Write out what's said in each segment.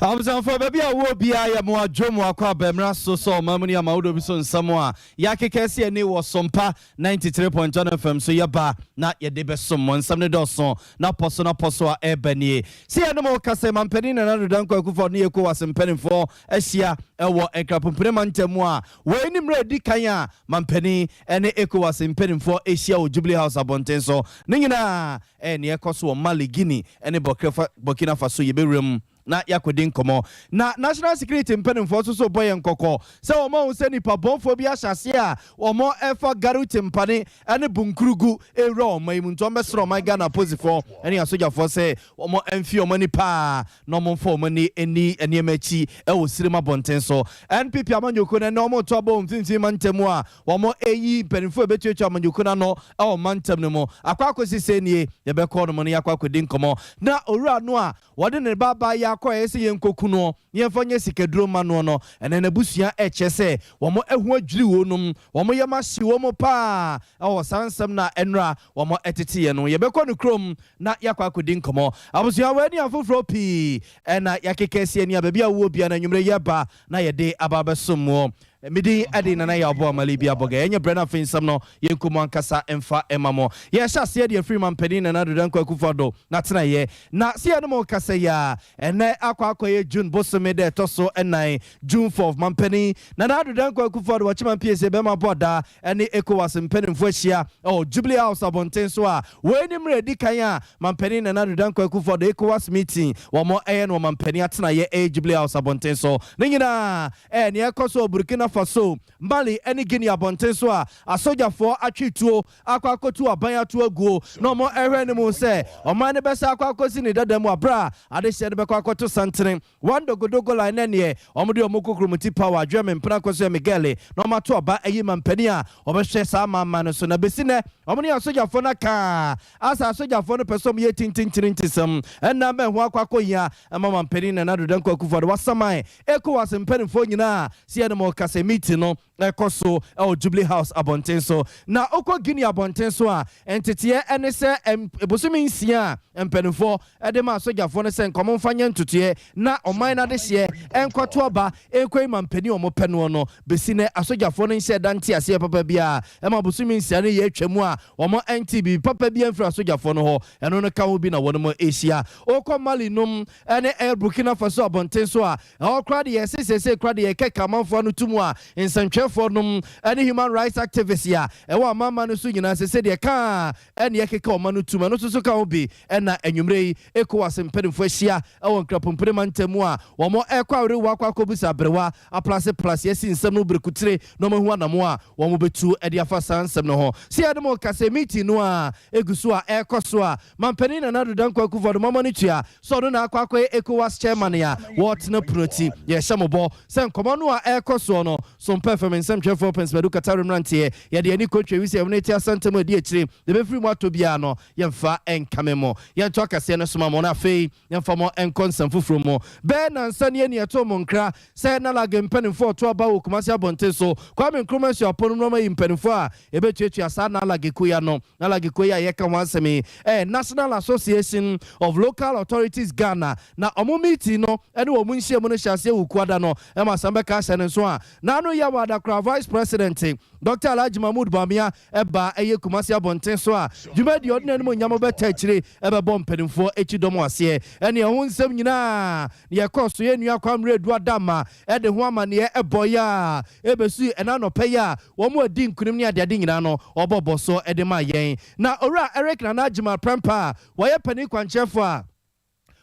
Abusuafoɔ, baabi a wɔ biara, yɛ mo adwo mo akɔ abɛmmerɛ so sɛ ɔma mu ne ama wodɔ bi so nsɛm a yɛakeka asi ani wɔ Sompa 93.1 FM so. Yɛba na yɛde bɛsom mo nsɛm ne dɔso na pɔ so na pɔ so a ɛreba nie. Sɛ yɛne mo kasa, mampanin Nana Addo Dankwa Akufo ne ECOWAS mpanimfoɔ ahyia ɛwɔ Nkrapompene mantam mu a wɔn anim mmerɛ adi kan a mampanin ne ECOWAS mpanimfoɔ ahyia wɔ Jubilee House abɔnten so. Ne nyinaa ɛyɛ nea ɛkɔ so wɔ Mali, Guinea ne Burkina Faso. Yɛbɛwura mu na yɛakɔdi nkɔmmɔ. Na national security mpanimfoɔ nso so bɔ yɛn nkɔkɔ sɛ wɔn ahu sɛ nipa bɔnfoɔ bi ahyɛ aseɛ a wɔn ɛfa Garu Tempane ne Bunkurugu ewura wɔn yi mu, nti wɔn bɛsrɛ ɔman Ghana apolisifoɔ ne asogyafoɔ sɛ wɔn mfi wɔn ani paa na wɔn mfa wɔn ani ani nneɛma akyi ɛwɔ Sirim abɔnten so. NPP amanyɔkuo no, ɛnɛ wɔn to abɔ wɔn mfimfini mantam a wɔn ɛyi mpanimfoɔ a ɛbɛtuatua amanyɔkuo no ano ɛwɔ mantam no mu akɔ akɔsi sɛ nie. Yɛbɛkɔ no mu no, yɛakɔ akɔdi nkɔmmɔ na owura no a wɔde ne ba ba yɛ akɔ ɛyɛ sɛ yɛnkɔku no, yɛmfa nyɛ sikaduro ma noɔ no, ɛnɛ n'abusua ɛkyɛ sɛ wɔn ɛho adwiri wɔn nom, wɔn yɛm ahye wɔn paa ɛwɔ saa nsɛm na ɛnora wɔn ɛtete yɛ no. Yɛbɛkɔ no kurom na yɛakɔ akɔdi nkɔmmɔ. Abusua, wɔ ani afoforɔ pii ɛna yɛakeka asi ani a baabi a wowɔ bia no, anwummerɛ yɛba na yɛde aba abɛsom wɔ medin ɛde Nana yɛ ɔbɔ amale bi abɔgɛ. Ɛnyɛ berɛ no, afei nsɛm no yɛnkɔ mu ankasa mfa ɛma mo. Yɛhyɛ aseɛ deɛ firi mampanin Nana Addo Dankwa Akufo Addo na tenayɛ na sɛ yɛne mo kasa yi a, ɛnɛ akɔ akɔyɛ June bosome dɛ ɛtɔ so 4, June 4. Mampanin Nana Addo Dankwa Akufo Addo wɔkyema mpie sɛ bɛma bɔda ɛne ECOWAS mpanimfoɔ ahyia ɛwɔ Jubilee House abɔnten so a wɔn anim mmerɛ adi kan a mampanin Nana Addo Dankwa Akufo Addo ECOWAS meeting wɔn ɛyɛ no wɔ mampanin atenayɛ ɛyɛ Jubilee House abɔnten so. Ne nyinaa ɛyɛ nea ɛkɔ so wɔ Burkina Faso, Mali ne Guinea abɔnten so a asogyafoɔ atwe tuo akɔ akɔtu aban ato aguo na ɔmo ɛhwɛ ne mu sɛ ɔman no bɛsa akɔ akɔsi ne dada mu aberɛ a adehyɛ no bɛkɔ akɔto santene one dogodogo line ne neɛ ɔmo de ɔmo kokuromoti power adwene me mpena kɔ so yɛ Miguel na ɔmo ato aba ayi mampanin a ɔbɛhwɛ saa amama no so. Na bɛsi nɛ ɔmo ne asogyafoɔ no kaa asa asogyafoɔ no pɛ sɛ ɔmo yɛ tintinkyini ntisɛm ɛnna mɛ ho akɔ akɔhia ɛma mampanin Nana Addo Dankwa Akufo Addo wasaman ECOWAS mpanimfoɔ nyinaa si ɛno mo kasa. Meeting no ɛkɔ so ɛwɔ Jubilee House abɔnten so. Na okɔ Guinea abɔnten so a, nteteɛ ɛne sɛ bosome 6 a mpanimfoɔ ɛde ma asogyafoɔ no sɛ nkɔmɔ mfa nyɛ ntotoeɛ na ɔman no adehyeɛ ɛnkɔto aba ɛnkɔ yi mampanin a ɔmo pɛ noɔ no, bɛsi nɛ asogyafoɔ no nhyɛ da nte aseɛ papa biara. Ɛma bosome 6 no yɛ atwa mu a wɔn ɛnte biribi papa bi amfiri asogyafoɔ no hɔ. Ɛno no ka ho bi na wɔn mo ahyia. Okɔ Mali nom ɛne ɛyɛ Burkina Faso abɔnten so a, ɛhɔ koraa de yɛse sese koraa de yɛkɛka amanfoɔ no to mu a nsɛntwerɛfoɔ nom ɛne human rights activists a ɛwɔ amama no so nyinaa sese deɛ kaa ɛne yɛkeka ɔma no tum. Ɛno nso so ka ho bi ɛna anwummerɛ yi ECOWAS mpanimfoɔ ahyia ɛwɔ Nkrapompene mantam mu a wɔn ɛkɔ awerewa akɔ akɔbisa aberewa aplase plase asi nsɛm no berekutere na wɔn ahu anamo a wɔn bɛtu ɛde afa saa nsɛm no ho. Si yɛde mo kasa, meeting no a egu so a ɛrekɔ so a mampanin Nana Addo Dankwa Akufo Addo mama no tua sɛ ɔno na akɔ akɔyɛ ECOWAS chairman a wɔtena pono ti. Yɛhyɛ mo bɔ sɛ nkɔmmɔ no a ɛrekɔ soɔ no so mpɛ fam nsɛmtwerɛfoɔ pɛnsɛmadu katare mmeranteɛ yɛde ani kɔtwa wi sɛ ɛwone te asɛntɛm a ɛdi akyire de bɛfiri mu atɔ biara no, yɛmfa ɛnkame mo. Yɛnto akaseɛ no soma mo no, afei yɛmfa mo ɛnkɔ nsɛm foforɔ mu. Bɛɛ nansa ne ani ɛto mo nkra sɛ NALAG mpanimfoɔ ɔto aba wɔ Kumase abɔnten so, Kwame Nkrumah Suapɔn no nɔɔma yi mpanimfoɔ a ɛbɛtuatua saa NALAG kuya no. NALAG kuya a yɛka ho asɛm yi ɛyɛ National Association of Local Authorities Ghana, na ɔmo meeting no ɛne wɔn nhyiamu no hyɛ aseɛ wɔ Kuada no. Ɛma asɛm bɛka ahyɛ ne nso a n'ano yɛ wɔ adakora Vice President Dr Alhaji Mahmood Bawumia ɛba ɛyɛ Kumase abɔnten so a dwumadi ɔde n'anim onyam bɛta akyire ɛbɛbɔ mpanimfoɔ akyi dɔm aseɛ ɛne ɛho nsɛm nyinaa yɛkɔ so. Yɛ nua Kwammerɛ Edu Adama ɛde ho amanneɛ ɛbɔ yɛ a ɛbɛsi ɛna nɔpɛ yi a wɔn adi nkunim ne adeade nyinaa no ɔbɔbɔ so ɛde ma yɛn. Na Owura Eric Nana Agyima Prɛmpa a wɔyɛ panin kwankyerɛfoɔ a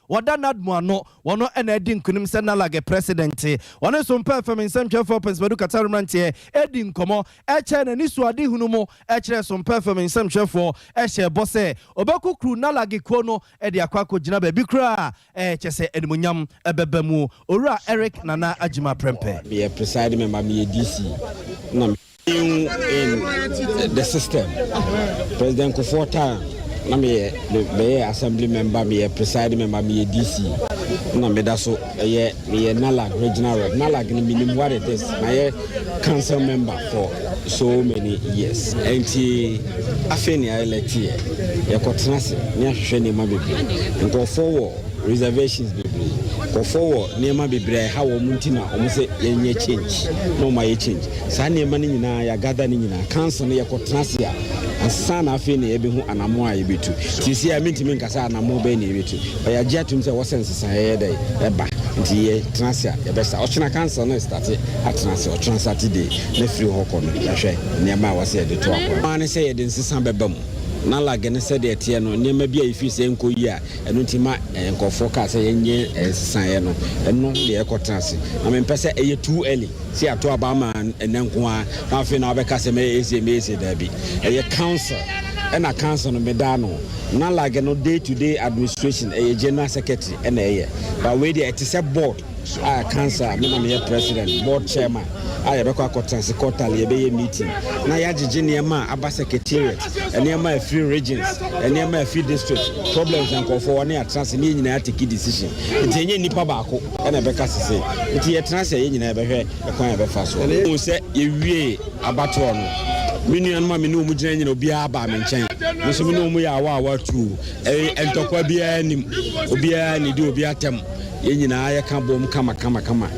wɔda NADMO ano, wɔno ɛna adi nkunim sɛ NALAG president, wɔne nso mpɛ fam nsɛmtwerɛfoɔ Pɛnsɛmadu Katare mmeranteɛ ɛdi nkɔmmɔ ɛkyɛ n'ani so ade hunu mu ɛkyerɛ so mpɛ fam nsɛmtwerɛfoɔ ɛhyɛ bɔ sɛ ɔbɛkukuru NALAG kuo no ɛde akɔ akɔgyina baabi koraa ɛkyɛ sɛ animonyam ɛbɛba mu. Owura Eric Nana Agyima Prɛmpɛ. Meyɛ presiding member, meyɛ DC na new in the system. President Kufuor time na meyɛ bɛyɛ assembly member, meyɛ presiding member, meyɛ DC na meda so ɛyɛ meyɛ NALAG regional rep. NALAG no, menim what it is. Mayɛ council member for so many years, nti afei ne elect yɛ, yɛkɔtena ase ne ahwehwɛ nneɛma bebree. Nkurɔfoɔ wɔ reservations bebree. Nkurɔfoɔ wɔ nneɛma bebree a ɛha wɔn nti na wɔn sɛ yɛnyɛ change na wɔn ayɛ change. Saa nneɛma no nyinaa yɛagather no nyinaa. Council no yɛkɔtena ase a ansa na afei na yɛbɛhu anammɔn a yɛbɛtu. Seesei a mentumi nka sɛ anammɔn bɛn na yɛbɛtu. But yɛagye atom sɛ ɛwɔ sɛ nsesaeɛ yɛ dɛn ɛba. Nti yɛtena ase a yɛbɛsa. Ɔkyena council no starte atena ase ɔkyena Saturday na firi hɔ kɔ no yɛahwɛ nneɛma a ɛwɔ sɛ yɛde to akwan. Ara ne sɛ yɛde nsesa bɛba mu. Na lag no sɛdeɛ ɛteɛ no, nneɛma bi a yɛfiri sɛ ɛnkɔ yie a ɛno nti ma nkurɔfoɔ kaa sɛ yɛnyɛ nsesaeɛ no, ɛno na yɛkɔtena ase. Na mempɛ sɛ ɛyɛ too early sɛ yɛato aba ama ɛnnɛ nko ara na afei na wabɛka sɛ mɛyɛ ese mɛyɛ ese, daabi. Ɛyɛ council ɛna council no meda ano. Na lag no day to day administration ɛyɛ general secretary ɛna ɛyɛ. But wei deɛ ɛte sɛ board a council a me na meyɛ president, board chairman a yɛbɛkɔ akɔtena ase quarterly, yɛbɛyɛ meeting na yɛagyegye nneɛma a aba secretariat, nneɛma a ɛfiri regions, nneɛma a ɛfiri district, problems a nkurɔfoɔ wɔ ne yɛatena ase ne yɛn nyinaa take decision. Nti ɛnyɛ nnipa baako ɛna ɛbɛka sese. Nti yɛtena ase a yɛn nyinaa yɛbɛhwɛ ɛkwan a yɛbɛfa so. Wohu sɛ yɛwie abatoɔ no, me nuanom a me ne wɔn gyina nyina obiara baa me nkyɛn. Me nso me ne wɔn yɛ awa awa tuu. Ɛyɛ ntɔkwa biara nim. Obiara nnidi obi atɛm. Yɛn nyinaa yɛka bom kama kama kama.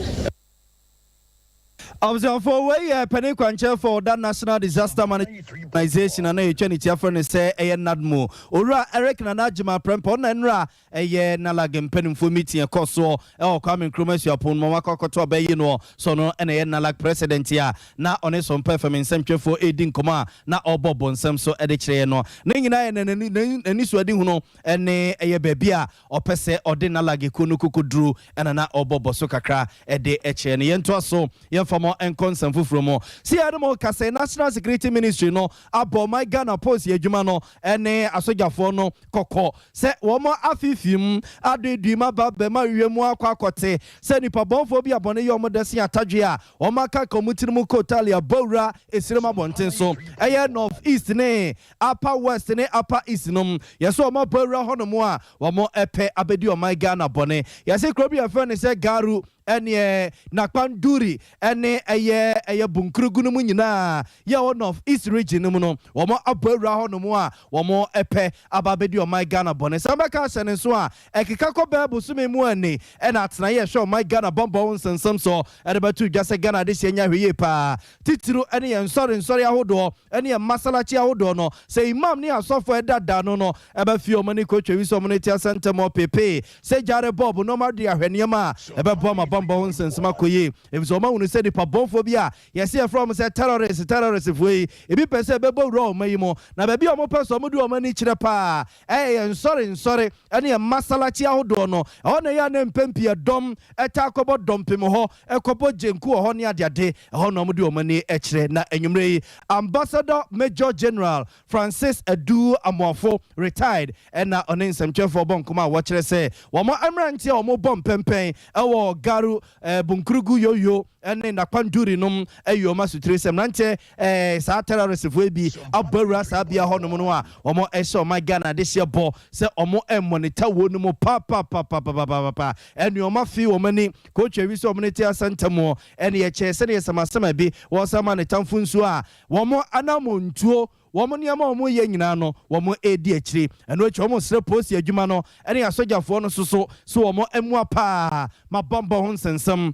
Abusuafoɔ, wei yɛ panin kwankyerɛfoɔ ɔda National Disaster Management Organization a na yɛtwa ne ti afrɛ no sɛ ɛyɛ NADMO, Owura Eric Nana Agyemang Prempeh. Ɔno na nnora ɛyɛ NALAG mpanimfoɔ meeting ɛkɔ soɔ ɛwɔ Kwame Nkrumah Asuapɔn mu ɔmakɔ akɔto aba yi noɔ sɛ ɔno ɛna ɛyɛ NALAG president a na ɔne Sompa FM nsɛmtwerɛfoɔ ɛredi nkɔmmɔ a na ɔrebɔ bɔnsɛm so de kyerɛ no. Ne nyinaa yɛ n'ani so adi hunu ɛne ɛyɛ baabi a ɔpɛ sɛ ɔde NALAG kuo no kokoduro ɛna na ɔbɔ bɔ so kakra ɛde ɛkyerɛ no. Yɛntoa so, yɛmfa mo nkɔ nsɛm foforɔ mu. Si yɛde mo kasa, National Security Ministry no abɔ ɔman Ghana polisi adwuma no ɛne asogyafoɔ no kɔkɔ sɛ wɔn afifim adoedoe mu aba bɛma wiem akɔ akɔte sɛ nipa bɔnfoɔ bi abɔne yɛ wɔn dɛse atadwe a wɔn aka ka wɔn tirim kɔ Italia bɔwura esirim abɔnten so, ɛyɛ North East ne Upper West ne Upper East nom. Yɛsɛ wɔn abɔ awura hɔnom a wɔn ɛpɛ abɛdi ɔman Ghana bɔne. Yɛsɛ kuro bi yɛfrɛ no sɛ Garu ɛneɛ Nakpanduri ɛne ɛyɛ Bunkurugu no mu nyinaa yɛ North East Region no mu no, wɔn abɔ awura hɔnom a wɔn ɛpɛ aba abɛdi ɔman Ghana bɔne. Sɛ wɔbɛka ahyɛ ne nso a ɛkeka kɔ bɛɛ bosome mu ani ɛna atena yɛ hwɛ ɔman Ghana bɔmbɔ ho nsɛnsɛm so ɛde bɛto dwa sɛ Ghana adehyɛ nya hwɛ yie paa, titiri ɛne yɛn nsɔre nsɔre ahodoɔ ɛne yɛn masalakyi ahodoɔ no, sɛ imam ne asɔfo ɛdada no ɛbɛfi wɔn ani kɔtwa wi sɛ wɔn ne ti asɛntɛm ɔpepe sɛ gyare bɔɔbo na wɔn ade ahwɛ nneɛma a ɛbɛboa ma bɔmbɔ ho nsɛnsɛm akɔ yie, efisɛ wɔn ahunu sɛ nipa bɔnfoɔ bi a yɛsi yɛfrɛ wɔn sɛ terrorist, terroristfoɔ yi ebi pɛ sɛ ɛbɛbɔ wura wɔn yi mu, na baabi a wɔn pɛ sɛ wɔn de wɔn ani kyerɛ paa ɛyɛ yɛn nsɔre nsɔre ɛne yɛn masalakyi ahodoɔ no. Ɛhɔ na ɛyɛ a ne mpɛmpii ɛdɔm ɛta akɔbɔ dɔmpem hɔ, ɛkɔbɔ gyenku wɔ hɔ ne adeade. Ɛhɔ na wɔn de wɔn ani kyerɛ. Na enwumere yi, Ambassador Major General Francis Adu Amoafo, retired, ɛna ɔne nsɛmtwerɛfoɔ bɔ nkɔmɔ a wɔkyerɛ sɛ wɔn mmeranteɛ a wɔn bɔ mpɛmpɛn ɛwɔ Garu, Bunkurugu, Yoyo ɛne Nakpanduri nom ɛyɛ wɔn asotire sɛ mmeranteɛ saa terroristfoɔ bi abɔ awura saa bea hɔnom no a wɔn ɛhyɛ ɔman Ghana adehyeɛ bɔ sɛ wɔn ɛmonitor wɔ no mu papapapapapapa ɛne wɔn afi wɔn ani kootwa wi sɛ wɔn ne te asɛntɛm ɛne yɛkyɛ sɛdeɛ sɛmasɛma bi wɔn ma ne tamfo nsuo a wɔn anamontuo, wɔn nneɛma a wɔn yɛ nyinaa no wɔn redi akyire. Ɛno akyi, wɔn srɛ polisi adwuma no ɛne asogyafoɔ no soso so wɔn mmoa paa ma bɔmbɔ ho nsɛnsɛm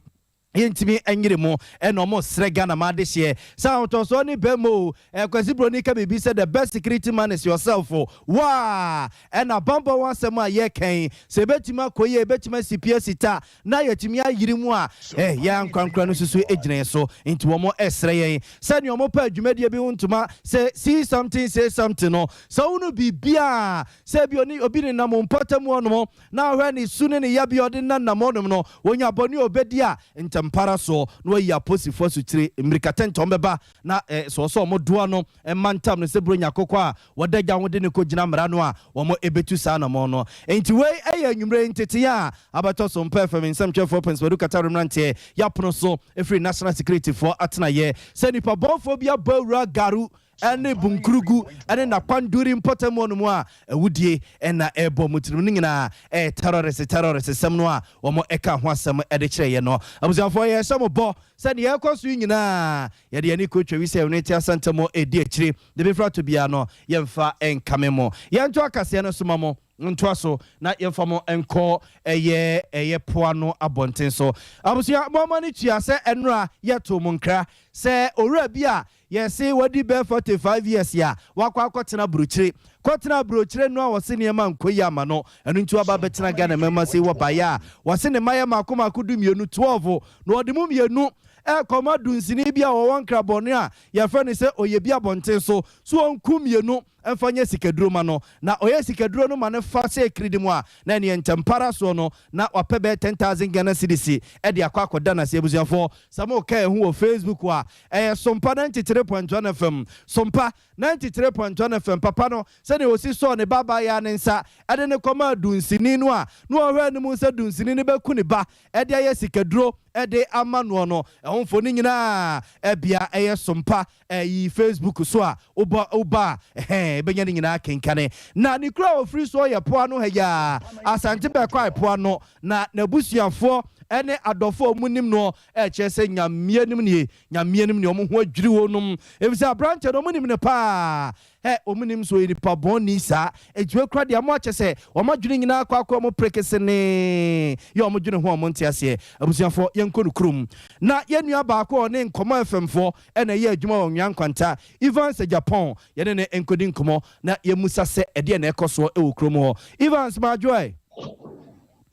yɛntumi nyere mu. Ɛna ɔmo srɛ Ghana ma adehyeɛ sɛ ahotɔsoɔ ne bɛn o. Ɛkwasi Broni ka biribi sɛ the best security man is yourself. Waa ɛna bambɔ ho asɛm a yɛkɛn sɛ ebɛtumi akɔ yie, ebɛtumi asi pie sita na yɛtumi ayiri mu a yɛn ankorankora no soso gyina yɛn so. Nti wɔn ɛsrɛ yɛn sɛnea wɔn pɛ adwumadie bi ho ntoma sɛ see something say something no, sɛ wɔn biribiara sɛ ebi oni obi nenam mpɔtam hɔnom na ahwɛ ne su ne ne yabea ɔde nanam hɔnom no, wɔnya bɔne a obɛdi a ntɛmpara soɔ na wayi aposifoɔ asotire mmirikatɛntɛm bɛba na sɛ ɔsɛ ɔmo doa no mma ntam no sɛ buronya akokɔ a wɔda gya ho de ne kɔgyina mmara no a wɔn ɛbɛtu saa namɔ no. Enti wei ɛyɛ anwummerɛ nteteyɛ a abɛtɔ so Mpɛ Fam nsɛmtwerɛfoɔ Pɛnsipadu Katare mmeranteɛ yɛapono so ɛfiri National Security foɔ atenayɛ sɛ nipa bɔnfoɔ bi abɔ awura Garu ɛne Bunkurugu ɛne Nakwanduri mpɔtam hɔ no mu a awudie ɛna ɛbɔ mu tirim no nyinaa ɛyɛ terrorist, terrorist sɛm no a wɔn ɛka ho asɛm ɛde kyerɛ yɛ no. Abusuafoɔ, yɛhyɛ mo bɔ sɛ deɛ ɛkɔ so yi nyinaa yɛde yɛne kotwa wi sɛ ɛne te asɛntɛm ɛdi akyire de bɛfira to biara no, yɛmfa ɛnkame mo. Yɛnto akaseɛ no so ma mo. Ntoa so na yɛmfa mo nkɔ ɛyɛ ɛyɛ poa no abɔnten so. Abusua, mo ama no tua sɛ ɛnora yɛto mo nkra sɛ owura bi a yɛse wadi bɛɛ 45 years a wakɔ akɔtena burokyire, kɔtena aburokyire no a wɔse nneɛma nkɔ yi ama no. Ɛno nti waba bɛtena Ghana mɛma se wɔ baeɛ a wɔse ne mma yɛ maako maako 12, 12, na ɔde mu mmienu ɛkɔma dunsini bi a wɔwɔ nkrabɔne a yɛfrɛ no sɛ ɔyɛ bi abɔnten so ɔnku mmienu ɛmfa nyɛ sikaduro ma no, na ɔyɛ sikaduro no ma no fa sɛ kiridi mu a, na ɛneɛ ntɛmpara soɔ no na wapɛ bɛyɛ 10,000 Ghana cedis ɛde akɔ akɔda no ase. Abusuafoɔ, sɛ moka ɛho wɔ Facebook a, ɛyɛ Sompa 93.1 FM, Sompa 93.1 FM. Papa no, sɛdeɛ ɔsi sɔɔ ne babaayaa ne nsa ɛde ne kɔma dunsini no a na ɔhwɛ anim sɛ dunsini no bɛku ne ba ɛde ayɛ sikaduro ɛde ama noɔ no, ɛho mfoni nyinaa ɛbia ɛyɛ Sompa ɛyi Facebook so a woba woba a, ɛhɛn, ɛbɛnya ne nyinaa kenkane. Na ne kura a ofiri so yɛ poa no ha yaa Asante Bɛkɔ poa no, na n'abusuafoɔ ɛne adɔfoɔ a ɔmo nim no ɛkyerɛ sɛ Nyamea nim nie, Nyamea nim nie, ɔmo ho adwiri wɔn nom, efisɛ aberanteɛ no, ɔmo nim no paa. Ɛ ɔmo nim so ɔyɛ nipa bɔnni saa edwuma kura deɛ ɔmo akyɛ sɛ ɔmo adwene nyinaa akɔ akɔ ɔmo pere kesene yɛ ɔmo dwene ho a ɔmo nte aseɛ. Abusuafoɔ, yɛnkɔ no kurom na yɛn nua baako a ɔne Nkɔmɔ FM foɔ ɛna ɛyɛ adwuma wɔ Nwea Nkwanta, Evans Japan, yɛne ne nkɔdi nkɔmɔ na yɛmusa sɛ ɛdeɛ na ɛkɔ soɔ ɛwɔ kurom hɔ. Evans Maadwoe.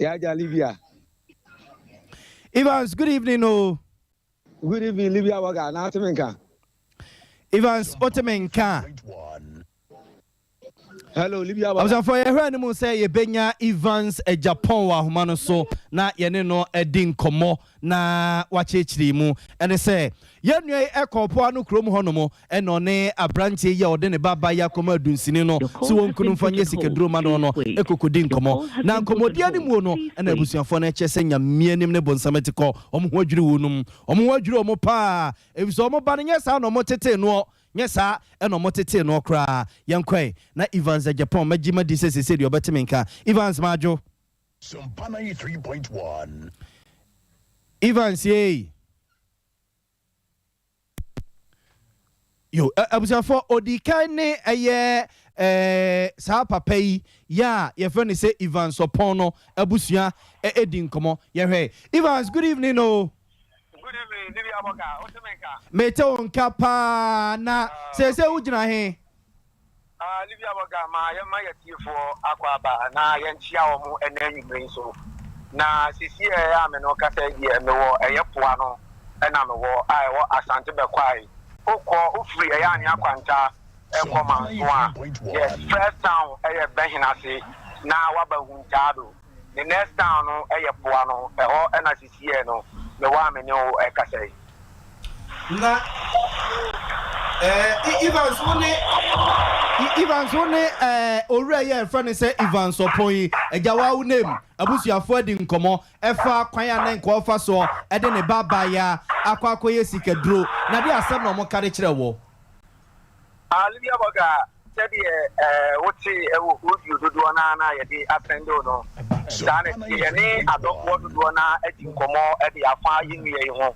Yaja Libya. Evans, good evening o. Good evening, Libya Waga. Na ate me nka. Evans, wote me nka? Hello, Libya Waga. Abusuafoɔ, yɛhwɛ anim sɛ yɛbɛnya Evans Japan wɔ ahoma no so na yɛne no adi nkɔmmɔ na wakyerɛkyerɛ mu. Ɛne sɛ yɛn nua yi ɛkɔ poa no kurom hɔnom, ɛna ɔne aberanteɛ yi a ɔde ne ba ba yi akɔma adunsini no sɛ wɔnkunu mfa nyɛ sikaduro ma no no ɛkɔkɔdi nkɔmmɔ. Na nkɔmmɔdi anim no, ɛna abusuafoɔ no ɛkyɛ sɛ Nyame anim ne bonsam te kɔ, ɔmo ho adwiri wɔ nom, ɔmo ho adwiri ɔmo paa, ɛfisɛ ɔmo ba no nyɛ saa na ɔmo tetee noɔ, nyɛ saa ɛna ɔmo tetee noɔ koraa. Yɛnkɔe na Evans Japan mɛgye ma di sɛ sese deɛ ɔbɛteme nka. Evans Maadwo. Sompa 93.1. Evans yei yo. Abusuafoɔ, odi kan ne ɛyɛ saa papa yi yɛ a yɛfrɛ no sɛ Evans Ɔpɔn no abusua ɛdi nkɔmmɔ. Yɛhwɛ. Evans, good evening o. Good evening, Libya Boka. Wote me nka? Mete wo nka paa. Na sɛsɛ wogyina he? Ah, Libya Boka, ma yɛma yɛtiefoɔ akɔ aba na yɛnkyia wɔn ɛnɛ anwummere nso. Na sisi ɛyɛ a me no kasa yi deɛ, mewɔ ɛyɛ poa no ɛna mewɔ a ɛwɔ Asante Bɛkwae. Wokɔ wofiri ɛyɛ Anwea Kwanta ɛkɔ Manso a, yes, first town ɛyɛ Bɛhenase na waba Huntaado. The next town no ɛyɛ poa no, ɛhɔ ɛna sisi yɛ no mewɔ a me ne wo ɛkasa yi. Na Evans, wo ne Evans, wo ne owura yi a yɛfrɛ no sɛ Evans Ɔpɔn yi agya wa wo name abusuafoɔ adi nkɔmmɔ ɛfa kwan a ne nka ɔfa soɔ ɛde ne ba baeɛ akɔ akɔyɛ sikaduro, na de asɛm na ɔmo ka de kyerɛ wɔ? Libya Boka, sɛdeɛ wote ɛwɔ audio dodoɔ no na yɛde asɛnde no saa na tie. Yɛne adɔfoɔ dodoɔ no adi nkɔmmɔ de afa yɛ nnua yi ho,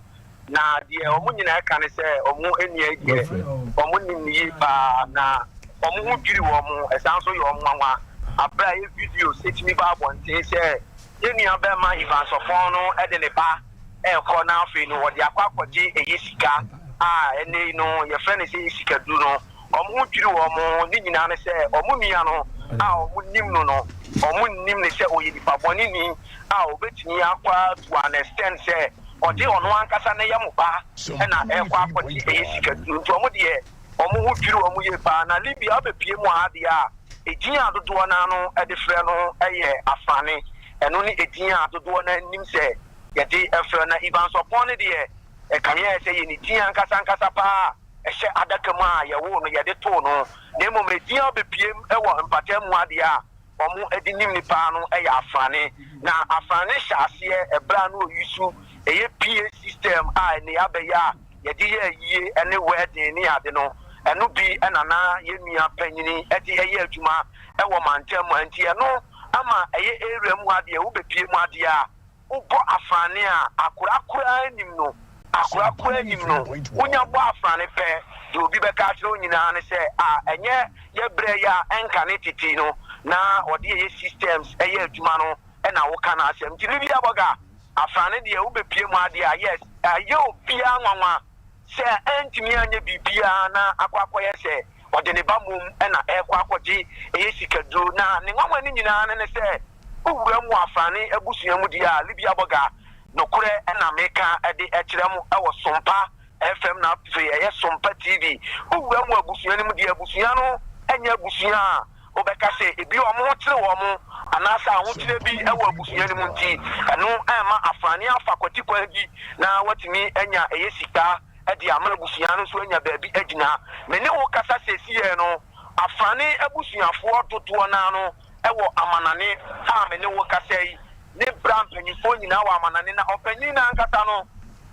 na deɛ ɔmo nyinaa ka ne sɛ ɔmo nnua yi deɛ, ɔmo nim ne yie paa na ɔmo ho dwiri wɔn mo. Ɛsan so yɛ ɔmo nwanwa abere a yɛ videos etumi ba abɔnten sɛ yɛn nua bɛrima Evans Ɔpɔn no ɛde ne ba ɛrekɔ, na afei no wɔde akɔ akɔgye ɛyɛ sika a ɛnɛ yi no yɛfrɛ no sɛ sikaduro no. Ɔmo ho dwiri wɔn mo. Ne nyinaa ne sɛ ɔmo nua no a ɔmo nim no, ɔmo nim ne sɛ ɔyɛ nipa bɔne ni a obetumi akɔ to an extent sɛ ɔde ɔno ankasa ne yɛ mo ba ɛna ɛkɔ akɔgye ɛyɛ sikaduro. Nti ɔmo deɛ, ɔmo ho dwiri wɔn yie paa. Na Libya abɛpie mu ha deɛ a, edin a dodoɔ n'ano ɛde frɛ no ɛyɛ Afrane. Ɛno ne edin a dodoɔ n'anim sɛ yɛde ɛfrɛ. Na Evans Ɔpɔn no deɛ, ɛka yɛ sɛ yɛ ne din ankasa ankasa paa ɛhyɛ adaka mu a yɛwoo no yɛde too no, na mmom edin a ɔbɛpiem ɛwɔ mpata mu adeɛ a wɔn de nim nipa no ɛyɛ Afrane. Na Afrane hyɛ aseɛ ɛberɛ a no oyi so ɛyɛ PA system a ɛne abɛyɛ a yɛde yɛ ayie ɛne wedding ne ade no, ɛno bi ɛna na yɛn nua panyini ɛde ɛyɛ adwuma ɛwɔ mantam mu. Nti ɛno ama ɛyɛ area mu adeɛ wobɛpie mu adeɛ a wobɔ Afrane a, akorakora anim no, akorakora anim no, wonya bɔ Afrane pɛ deɛ, obi bɛka akyerɛ wo nyinaa ne sɛ a ɛnyɛ yɛbrɛ yi a ɛnka ne tete no. na ɔde ɛyɛ systems ɛyɛ adwuma no ɛna woka no asɛm. Nti Libya Bɔga Afrane deɛ, wobɛpie mu adeɛ a, yes, ɛyɛ obiara nwanwa sɛ ɛntumi anyɛ biribiara na akɔ akɔyɛ sɛ ɔde ne ba mmom ɛna ɛkɔ akɔgye ɛyɛ sikaduro. Na ne nwanwa no nyinaa ne sɛ wowura mu Afrane abusua mu deɛ a, Libya Bɔga, nokorɛ ɛna meka ɛde ɛkyerɛ mu ɛwɔ Sompa FM na afei ɛyɛ Sompa TV. Wowura mu abusua no mu deɛ, abusua no ɛnyɛ abusua a wobɛka sɛ ebi ɔmo ho kyerɛ wɔn mo anaasɛ ahokyerɛ bi ɛwɔ abusua no mu, nti ɛno ɛma Afrane afa kwati kwan bi na watumi anya ɛyɛ sika ɛde ama abusua no nso anya baabi agyina. Me ne wo kasa seesei no, Afrane abusuafoɔ dodoɔ naa no ɛwɔ amanane a me ne wo kasa yi, ne bra mpanyinfoɔ nyinaa wɔ amanane, na ɔpanyin n'ankasa no,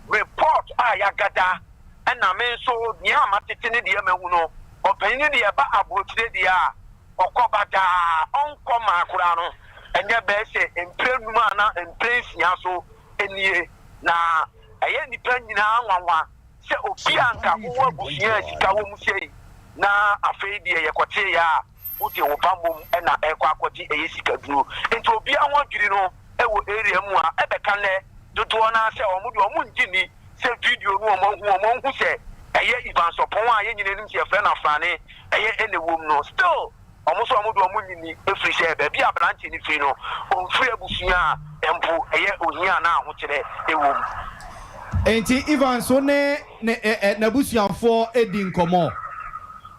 report a yɛagada ɛna me nso nea a matete ne deɛ mahu no, ɔpanyin deɛ, ɛba aburokyire deɛ a, ɔkɔ ba daa, ɔnkɔ maa koraa no ɛnyɛ bɛyɛ sɛ mpere 5 ana mpere 6 so nie. Na ɛyɛ nipa nyinaa nwanwa sɛ obi a nka wowɔ abusua a sika wɔ mu sei, na afei deɛ yɛkɔtee yɛ a, wode wo ba mmom ɛna ɛkɔ akɔgye ɛyɛ sikaduro. Nti obiara ho adwiri no ɛwɔ area mu a ɛbɛka nnɛ dodoɔ naa sɛ ɔmo deɛ, ɔmo ngye ni sɛ video no ɔmo ahu, ɔmo ahu sɛ ɛyɛ Evans Ɔpɔn a yɛn nyinaa nim sɛ yɛfrɛ no Afrane ɛyɛ ɛna ɛwɔ mu no. Still ɔmo nso, ɔmo de ɔmo nyini efiri sɛ baabi a aberanteɛ no firi no, ɔmfiri abusua a mpo ɛyɛ ohia na ahokyerɛ ɛwɔ mu. Nti Evans, wo ne ne ɛ ɛ n'abusuafoɔ edi nkɔmɔ?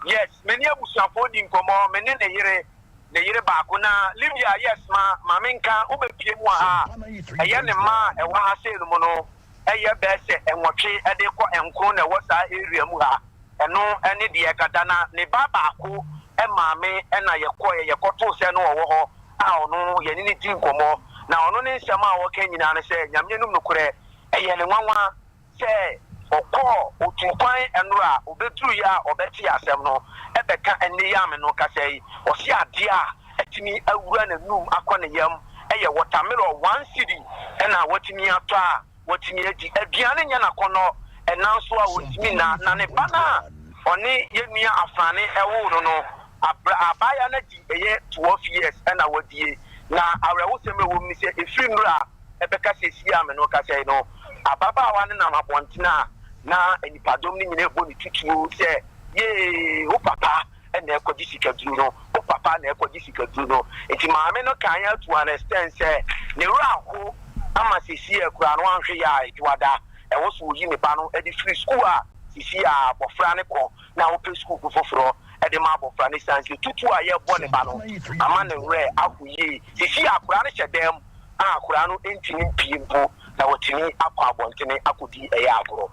Yes, me ne abusuafoɔ di nkɔmɔ, me ne ne yere baako na Libya. Yes, ma maame nka wobɛpie mu wɔ ha a, ɛyɛ ne mma a ɛwɔ ha sei no mu no, ɛyɛ bɛɛ sɛ 8 ɛde kɔ 9 na ɛwɔ saa area mu ha. Ɛno ɛne deɛ kata na ne ba baako ɛmaame ɛna yɛkɔɛ yɛkɔtoo sɛ no ɔwɔ hɔ a ɔno yɛne ne di nkɔmmɔ, na ɔno ne nsɛm a wɔka nyinaa ne sɛ Nyame anim nokorɛ, ɛyɛ ne nwanwa sɛ ɔkɔɔ otu kwan ɛnora a obɛduru yi a ɔbɛte asɛm no ɛbɛka ɛne yɛ ame no kasa yi. Ɔsi adeɛ a ɛtumi awura n'anum akɔ ne yam ɛyɛ watermelon 1 cedi ɛna watumi atɔ a watumi adi. Aduane nyɛ n'akɔnɔ, ɛnan so a wɔntumi na ne ba no a ɔne yɛn nua Afrane ɛwoo no, abra abaayewa no adi ɛyɛ 12 years ɛna wadie. Na awerɛhosɛm ɛwɔ mu ni sɛ efiri nnura a ɛbɛka sɛ esi a me no kasa yi no, ababaawa no nam abɔnten a na nipadɔm no nyinaa ɛbɔ ne tutuo sɛ, "Yee, wo papa ɛna ɛkɔgye sikaduro no, wo papa na ɛkɔgye sikaduro no." Nti maame no kan yɛ to an extent sɛ ne werɛ aho ama sisi akura no anhwɛ yɛ a adwuada ɛwɔ so oyi ne ba no ɛde firi sukuu a sisi a abɔfra ne kɔ na wopɛ sukuu foforɔ ɛde ma abɔfra no, san sɛ tutu a yɛbɔ ne ba no ama ne werɛ aho yie. Sisi akora no hyɛ dɛm a akora no ntumi mpie mpo na wɔtumi akɔ abɔntene akɔdi ɛyɛ agorɔ.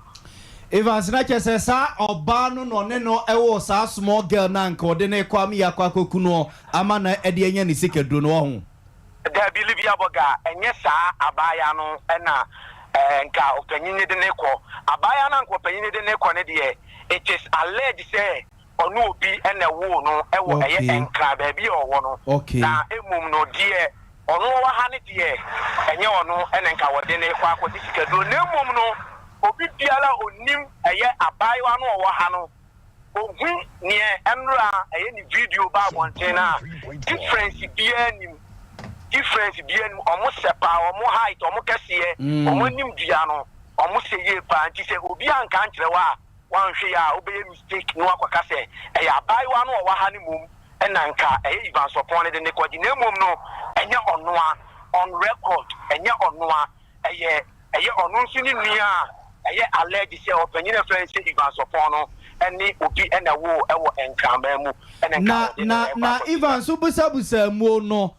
Evans, na kyerɛ sɛ saa ɔbaa no na ɔne no ɛwɔ saa small girl na nka ɔde ne kɔ ama yɛ akɔ akɔku no ama na ɛde anya ne sikaduro no wɔ ho? Dabi, Libya Bɔga, ɛnyɛ saa abaayewa no ɛna nka ɔpanyin ne de ne kɔ. Abaayewa no anka ɔpanyin ne de ne kɔ ne deɛ, it is alleged sɛ ɔno obi ɛna ɛwoo no ɛwɔ ɛyɛ Nkran baabi a ɔwɔ no. Na emom no deɛ, ɔno ɔwɔ ha ne deɛ, ɛnyɛ ɔno ɛna nka wɔde ne kɔ akɔgye sikaduro, na emom no obi biara onim ɛyɛ abaayewa no ɔwɔ ha no, ohu neɛ ɛnora ɛyɛ ne video ba abɔnten na difference biara nim, difference biara nim. Ɔmo sɛ paa, ɔmo height, ɔmo kɛseɛ, ɔmo anim dua no, ɔmo sɛ yie paa. Nti sɛ obi anka nkyerɛ wa a, wanhwɛ yɛ a, wobɛyɛ mistake na wakɔka sɛ ɛyɛ abaayewa no ɔwɔ ha ne mom ɛna nka ɛyɛ Evans Ɔpɔn ne de ne kɔgye, na emom no ɛnyɛ ɔnoa. On record, ɛnyɛ ɔnoa. Ɛyɛ ɔno nso ne nua a ɛyɛ allege sɛ ɔpanyin a ɛfrɛ no sɛ Evans Ɔpɔn no ɛne obi ɛna ɛwɔ Nkraman mu ɛna nka na ɔde no na ɛkɔ na akɔgye. Evans, busabusa muo no,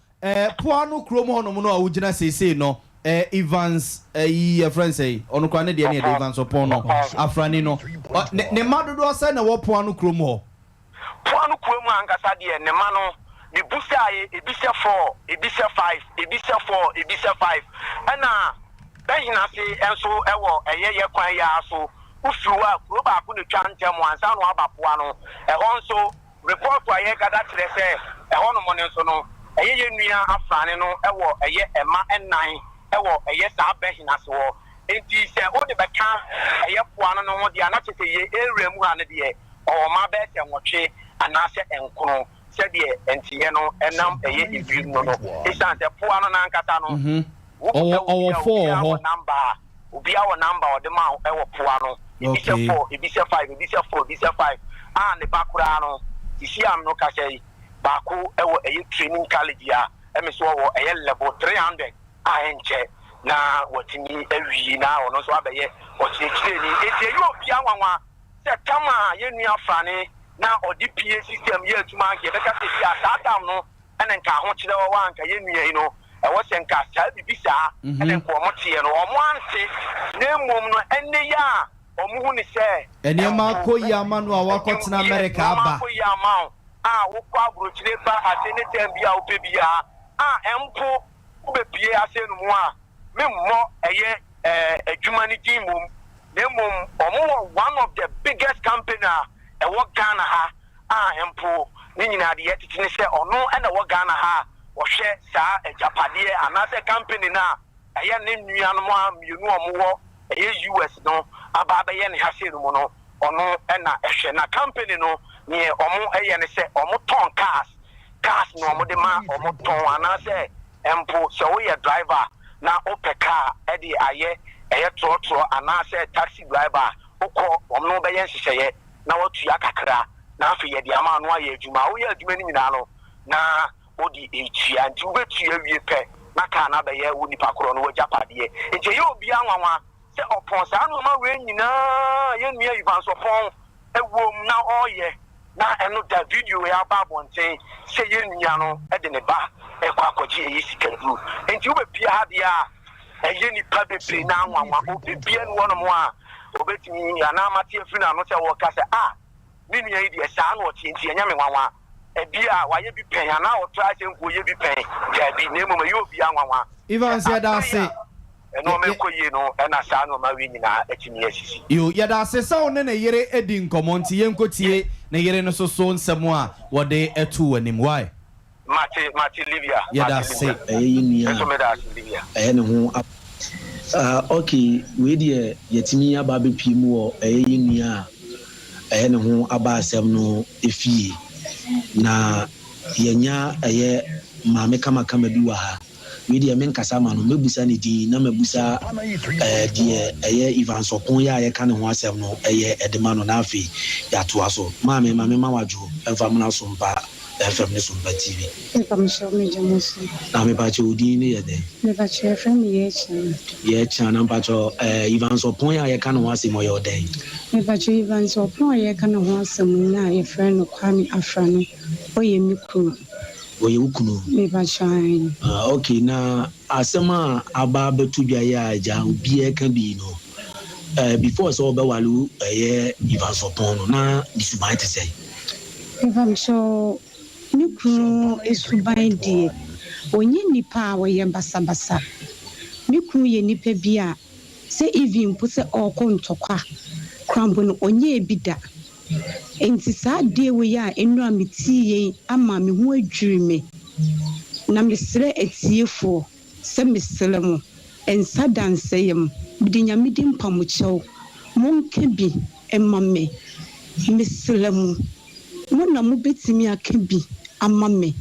poa no kurom hɔnom no a wogyina seesei no, Evans ɛyi yɛfrɛ no sɛ ɔno koraa ne deɛ ne yɛde Evans Ɔpɔn no Afrani no, ne mma dodoɔ sɛ na ɛwɔ poa no kurom hɔ? Poa no kurom ankasa deɛ, ne ma no mebusaeɛ, ebi sɛ four, ebi sɛ five, ebi sɛ four, ebi sɛ five. Ɛna bɛhena se nso ɛwɔ ɛyɛ yɛ kwan yi ara so, wofiri hɔ a, kuro baako na twa ntɛm ansa na waba poa no. Ɛhɔ nso report a yɛgada kyerɛ sɛ ɛhɔ nom no nso no, ɛyɛ yɛ nua Afrane no ɛwɔ ɛyɛ ɛma 4 ɛwɔ ɛyɛ saa bɛhena se hɔ. Nti sɛ wode bɛka ɛyɛ poa no no ho deɛ, ana kyerɛ sɛ yɛ area mu ha no deɛ, ɔwɔ mma bɛyɛ sɛ 8 anaasɛ 9. Sɛdeɛ nteɛ no nam ɛyɛ ewiem no no, esiane sɛ poa no n'ankasa no, wobisa Ɔwɔ obi ɔwɔ a, four wɔ obiara hɔ. wɔ number a, obiara wɔ number a ɔde ma wo wɔ poa no, ebi sɛ four, ebi sɛ five, ebi sɛ four, ebi sɛ five, a ne ba koraa no, sisi a me no kasa yi, baako wɔ ɛyɛ training college a, ɛme so ɔwɔ ɛyɛ level 300 a ɛnkyɛ na watumi awie na ɔno nso abɛyɛ ɔkyerɛkyerɛni. Enti ɛyɛ obiara nwanwa sɛ tam a yɛn nua Frane na ɔde PA system yɛ adwuma anka yɛbɛka sɛ bi a saa tam no na nka ahokyerɛ wɔ hɔ a anka yɛn nua yi no ɛwɔ sɛ nka saa biribi saa na nka wɔn teɛ no wɔn ante na mmom no ɛnne yi a wɔn hu ne sɛ Nneɛma mpo akɔ yie ama no a wakɔtena yes America nneɛma aba. akɔ yie ama wo a wokɔ aburokyire ba at any time bi a wopɛ biara a mpo wobɛpue ase no mu a memmɔ ɛyɛ adwuma no din mmom na mmom wɔn wɔ one of the biggest company a ɛwɔ Ghana ha a mpo ne nyinaa deɛ ɛtete ne sɛ ɔno na ɛwɔ Ghana ha a ɔhwɛ saa agyapadeɛ anaasɛ company no a ɛyɛ ne nuanom a mmienu a wɔwɔ ɛyɛ US no aba abɛyɛ ne ha sei no mu no ɔno na ɛhwɛ. Na company no neɛ wɔn yɛ ne sɛ wɔn tɔn cars, cars na wɔn de ma wɔn tɔn anaasɛ mpo sɛ woyɛ driver na wopɛ car de ayɛ ɛyɛ trɔtrɔ anaasɛ taxi driver a wokɔ wɔn no bɛyɛ nhyehyɛeɛ na watua kakra na afei yɛde ama ano ayɛ adwuma. Woyɛ adwuma no nyinaa no na wode retua nti wobɛtua awie pɛ na kaa no abɛyɛ wo nipa korɔ no w'agyapadeɛ. Nti ɛyɛ obiara nwanwa sɛ ɔpɔn saa nnoɔma wei nyinaa yɛn nua Evans Ɔpɔn wom na ɔreyɛ na ɛno da video yi aba abɔnten sɛ yɛn nua no de ne ba rekɔ akɔgye ɛyɛ sikaduro. Nti wobɛpia ha deɛ a ɛyɛ nnipa bebree no ara nwanwa. Obi biara nni hɔnom a obetumi anaa mate afiri n'ano sɛ ɔreka sɛ, 'Ah, me nua yi deɛ, saa na ɔteɛ nti ɛnyɛ me nwanwa. Ebia wayɛ bi pɛn anaa ɔtrae sɛ nka ɔyɛ bi pɛn. Dabi, na mmom ɛyɛ obiara nwanwa sɛ Evans, yɛda bere ase. a nneɛma Yɛ, rekɔ yie no na saa nneɛma wei nyinaa atumi asisi. Yo, yɛda ase sɛ wo ne ne yere adi nkɔmmɔ nti yɛnkɔtie ne yere no nso so nsɛm a wɔde too w'anim. Wai? Mate mate Livia Yɛda mate ase. Livia. Ɛyɛ yɛn Me nua nso meda ase Livia. a ɛyɛ ne ho a. Ah ok wei deɛ yɛtumi aba abɛpue mu wɔ ɛyɛ yɛn nua a ɛyɛ ne ho aba asɛm no fie na yɛanya ɛyɛ maame kamakama bi wɔ ha wei deɛ menkasa ma no mɛbusa ne din na mabusa ɛɛ deɛ ɛyɛ Evans Ɔpon yɛ a yɛka ne ho asɛm no ɛyɛ ɛde ma no na afei yɛatoa so maame ma mema wadwo ɛmfa mmra so mpa FM ne Sompa TV. Mepakyɛw megye mo so. Na mepakyɛw wo din ne yɛ dɛn? Mepakyɛw yɛfrɛ me Yɛkyɛn. Yɛkyɛn na mepakyɛw eh Evans Ɔpon a yɛka ne ho asɛm ɔyɛ ɔdɛn? Mepakyɛw Evans Ɔpon a yɛka ne ho asɛm yi a yɛfrɛ no Kwame Afra no ɔyɛ me kunu. Ɔyɛ wo kunu? Mepakyɛw aane. Ah ok na asɛm a aba abɛto dwa yi a agya obiara ka bi no eh before sɛ ɔbɛware wo ɛyɛ Evans Ɔpon no na ne suban te sɛn? Mepakyɛw, me kunu suban deɛ, ɔnyɛ nipa a ɔyɛ basabasa. Me kunu yɛ nipa bi a, sɛ even mpo sɛ ɔrekɔ ntɔkwa koraa mpo no, ɔnyɛɛ bi da. Enti saa adeɛ wei a nnora meteeɛ yi ama me ho adwiri me. Na mesrɛ atiefoɔ sɛ mesrɛ mo, nsa da nsɛeɛ mu, mede Nyame din mpa mo kyɛw, monka bi mma me, mesrɛ mo, mo na mobɛtumi aka bi ama me,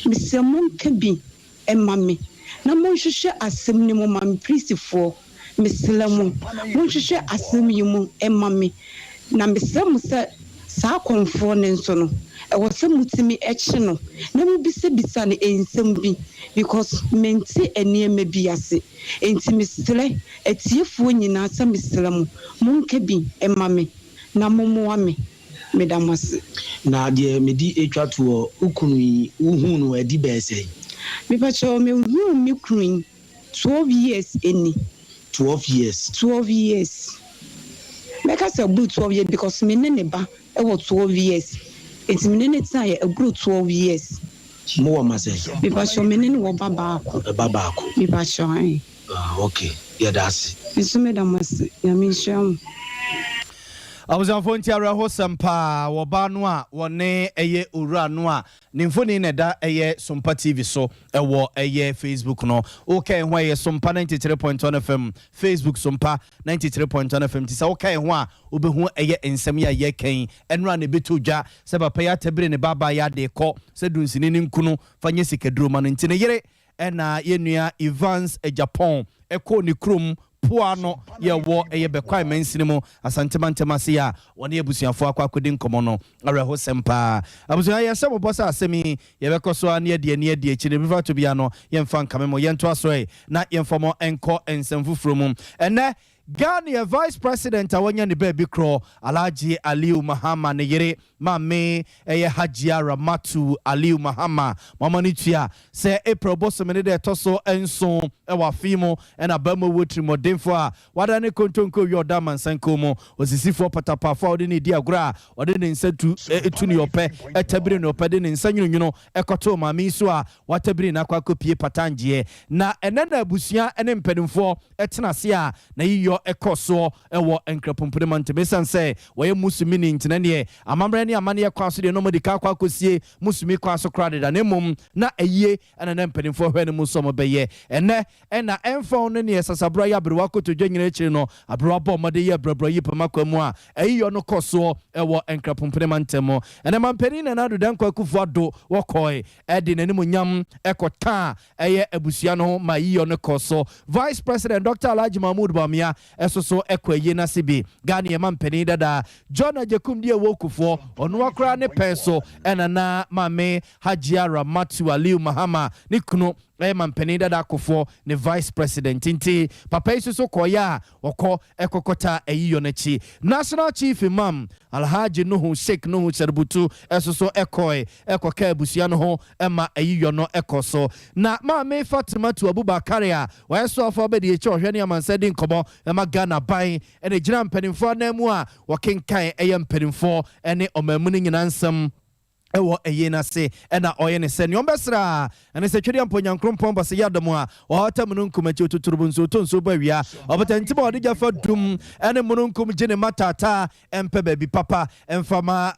mesrɛ monka bi mma me, na monhwehwɛ asɛm no mu ma me, Prisifoɔ, mesrɛ mo, monhwehwɛ asɛm yi mu mma me, na mesrɛ mo sɛ saa akɔmfoɔ no nso no, ɛwɔ sɛ motumi kye no na mobisabisa no nsɛm bi because mente nneɛma bi ase. Enti mesrɛ atiefoɔ nyinaa sɛ mesrɛ mo, monka bi mma me na mommoa me. Meda mo ase. Na deɛ mede retwa toɔ, wo kunu yi, wohuu no adi bɛyɛ sɛn? Mepakyɛw, mehuu me kunu yi 12 years ni. 12 years. 12 years. Mɛka sɛ aburu 12 years because me ne ne ba wɔ 12 years. Nti me ne no tenaeɛ aburu 12 years. Mo wɔ mma sɛn? Mepakyɛw, me ne no wɔ ba baako. Ba baako. Mepakyɛw, ae. Ah ok, yɛda ase. Me nso meda mo ase. Nyame nhyira mo. Abusuafoɔ, nti awerɛhosɛm paa wɔbaa no a wɔne ɛyɛ owura no a ne mfoni na ɛda ɛyɛ Sompa TV so ɛwɔ ɛyɛ Facebook no. Woka ho ɛyɛ Sompa 93.1 FM Facebook, Sompa 93.1 FM. Nti sɛ woka ho a, wobɛhu ɛyɛ nsɛm yi a yɛkɛn ɛno a na ɛbɛtɔ dwa sɛ papa yi atabire ne baabaa yɛ ade kɔ sɛ dunsini ne nkunu fa nyɛ sikaduro ma no. Nti ne yere ɛna yɛnua Evans Japan ɛkɔɔ ne kurom poa no yɛwɔ ɛyɛ Bɛkwae mansini mu, Asantema ntɛm ase a wɔne abusuafoɔ akɔ akɔdi nkɔmmɔ no. Awerɛhosɛm paa, abusua. Yɛhyɛ mobɔ sɛ asɛm yi yɛbɛkɔ so a ne yɛde ani adi akyi ne bifa to bia no yɛmfa nkame mo. Yɛntoa so ɛ na yɛmfa mo nkɔ nsɛm foforɔ mu. Ɛnɛ Ghana Vice President a wanya ne baabi korɔ, Alhaji Aliu Mahama, ne yere maame ɛyɛ Hajia Ramatu Aliu Mahama, mama no tua sɛ April bosome ne deɛ ɛtɔ so 7 ɛwɔ afe mu ɛna bɛrima wɔ tirimɔdenfoɔ a wada ne kontonko wie ɔda amansanko mu osisifoɔ patapafoɔ a ɔde ne di agorɔ a ɔde ne nsa tu etu ne ɔpɛ, ɛtabiri ne ɔpɛ, de ne nsa nwununwunu ɛkɔtoo maame yi so a watabiri n'akɔ akɔpie patangyeɛ. Na ɛnɛ na abusua ne mpanimfoɔ ɛtena ase a na yiyɔ ɛkɔ soɔ ɛwɔ Nkrapompone mantam. Ɛsiane sɛ wɔyɛ Musumini ntina neɛ amammerɛ ne amanneɛ kwan so deɛ na ɔmɔde ka akɔ akɔsie Musumi kwan so koraa deda, na mmom na ɛyie ɛna na mpanimfoɔ hwɛ no mu nso ɔmo bɛyɛ. Ɛnɛ ɛna ɛmfa no neɛ sasabra yɛ aberewa kotodwa nyina akyiri no, aberewa bɔ ɔmɔde yɛ brɛbrɛ yi pama kwa mu a ɛyiyɔ no kɔ soɔ ɛwɔ Nkrapompone mantam mu. Ɛnɛ mampanin Nana Addo Dankwa Akufo Addo wɔkɔe ɛde n'animonyam ɛkɔtaa ɛyɛ abusua no ho ma yiyɔ no kɔ so. Vice President Dr Alhaji Mahmood Bawumia ɛso so ɛkɔ ayie n'ase bi. Ghana yɛma mpanin dada John Agyekum deɛ ɛwɔ Kufoɔ, ɔno akora ne pɛn so ɛna na maame Hajia Ramatu Aliu Mahama ne kunu ɛyɛ mampanin dada Akofoɔ ne vice president. Nti papa yi soso kɔɔyɛ a ɔkɔ ɛkɔkɔta ɛyiyɔ n'akyi. National Chief Imam Alhaji Nuhu, Sheikh Nuhu Sharubutu, ɛso so ɛkɔɛ ɛkɔka abusua no ho ɛma ɛyiyɔ no ɛkɔ so. Na maame Fatimatu Abubakar a wɔyɛ soafo abɛdi akyi ɔhwɛ ne amansa di nkɔmmɔ ɛma Ghana ban ɛna gyina mpanimfoɔ anan mu a wɔkenkan ɛyɛ mpanimfoɔ ɛne ɔman mu no nyinaa nsɛm ɛwɔ ɛyie n'ase ɛna ɔyɛ ne sɛ nea ɔmbɛsrɛ a ɛne sɛ Twɛdeɛ mpo Nyankrompɔn bɔ sɛ yɛ adom a ɔhata mununkum akyi ototorobo nsuo tɔ nsuo bɔ awia ɔbɛtɛntim a ɔde gya fa dum ɛne mununkum gye ne ma taataa ɛmpɛ baabi papa ɛmfa ma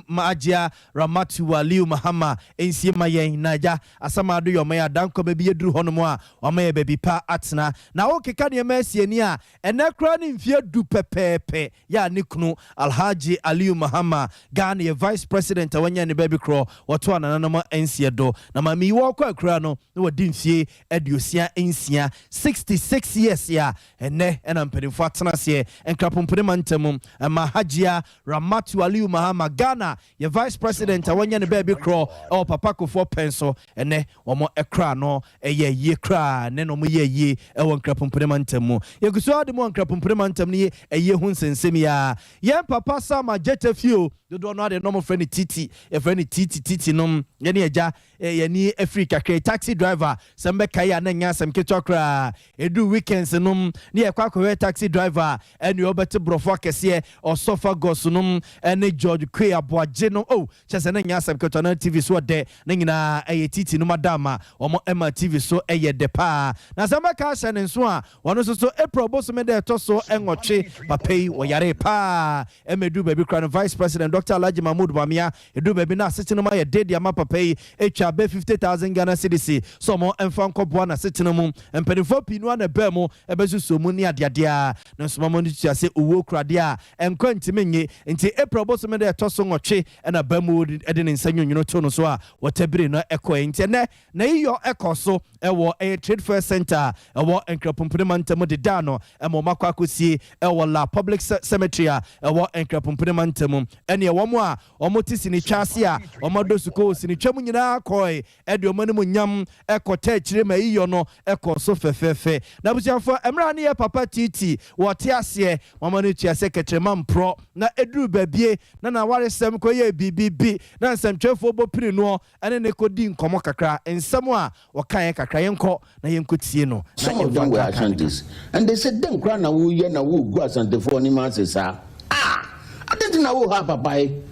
ma Agyea Ramatu Aliu Mahama ɛnsie ma yɛn na agya Asamado yɛ ɔman adankɔ baabi yɛduru hɔnom a ɔma yɛ baabi pa atena. Na wokeka nneɛma asie ni a ɛnɛ koraa ne mfeɛ 10 pɛpɛɛpɛ yɛ a ne kunu Alhaji Aliu Mahama, Ghana yɛ vice president a wanya ne baabi korɔ, wɔto anananom nseɛ do. Na maame yi wɔkɔ akura no na wɔdi mfie 66, 66 years a ɛnɛ ɛna mpanimfoɔ atena aseɛ Nkrapompone mantam ɛma Hajia Ramatu Aliu Mahama, Ghana yɛ vice president a wanya ne baabi korɔ ɛwɔ Papa Kofoɔ pɛn so, ɛnɛ wɔn ɛkora no ɛyɛ yie koraa ne na wɔn yɛ yie ɛwɔ Nkrapompone mantam mu. Yɛgu so ade mu wɔ Nkrapompone mantam no yɛ ɛyie ho nsɛnsɛm yi a yɛn papa Sama Gyeta fio dodoɔ no ade na wɔn frɛ no Titi, yɛfrɛ no Titi. Titi nom yɛne agya yɛni afiri kakra, taxi driver sɛ mbɛka yi a na nyɛ asɛm ketewa koraa. Ɛdu weekends nom ne yɛkɔ akɔhwɛ taxi driver ɛne ɔbɛte borɔfo akɛseɛ ɔsɔfa gɔs nom ɛne George Kwe Aboagye no oh, kyɛ sɛ na nyɛ asɛm ketewa. Na TV so ɔdɛ ne nyinaa ɛyɛ Titi nom adama wɔn ɛma TV so ɛyɛ dɛ paa. Na sɛ mbɛka ahyɛ ne nso a wɔno nso so April bosome dɛ ɛtɔ so 8, papa yi wɔyare paa ɛma ɛduru baabi kora no Vice President Dr Alhaji Mahmood Bawumia ɛduru baabi na asetena mu ayɛ de de ama papa yi, ɛtwa bɛ 50,000 Ghana cedis sɛ ɔmo ɛmfa nkɔboa n'asetena mu. Mpanimfoɔ pii no ana bɛɛ mu ɛbɛsusuo mu ne adeadeɛ a ne nsoma mu no tua sɛ owuo kuradeɛ a ɛnkɔ ntimi nye. Nti April bosome dɛ ɛtɔ so 8 ɛna ba mu ɛde ne nsa nwonwono to no so a wɔtabire no ɛkɔɛ. Nti ɛnɛ na yiyɔ ɛkɔ so ɛwɔ ɛyɛ Trade Fair Center a ɛwɔ Nkrapompone mantam deda no ɛma ɔmo akɔ akɔsie ɛwɔ La Public Cemetery a ɛwɔ Nkrapompone mantam. Ɛneɛ wɔn a wɔn te sinitwa ase a wɔn adɔ sukuu sinitwa mu nyinaa kɔɛ ɛde wɔn anim nyam ɛkɔtɛ akyire ma yiyɔ no ɛkɔ so fɛfɛɛfɛ. Na abusuafoɔ, mmerɛ ne yɛ papa Titi wɔte aseɛ, wɔn ano tua sɛ kɛkyerɛma mporɔ na ɛduru baabie na n'awaresɛm kɔyɛ biribi na nsɛmtwerɛfoɔ bɔ piri noɔ ɛne ne kɔdi nkɔmmɔ kakra, nsɛm a wɔkaeɛ kakra, yɛnkɔ na yɛnkɔ tie no. Some of them were Ashantis and they said dem kora na woyɛ na wogu Asantefoɔ ne ma ase saa. Ah, ade na wo ha papa yi.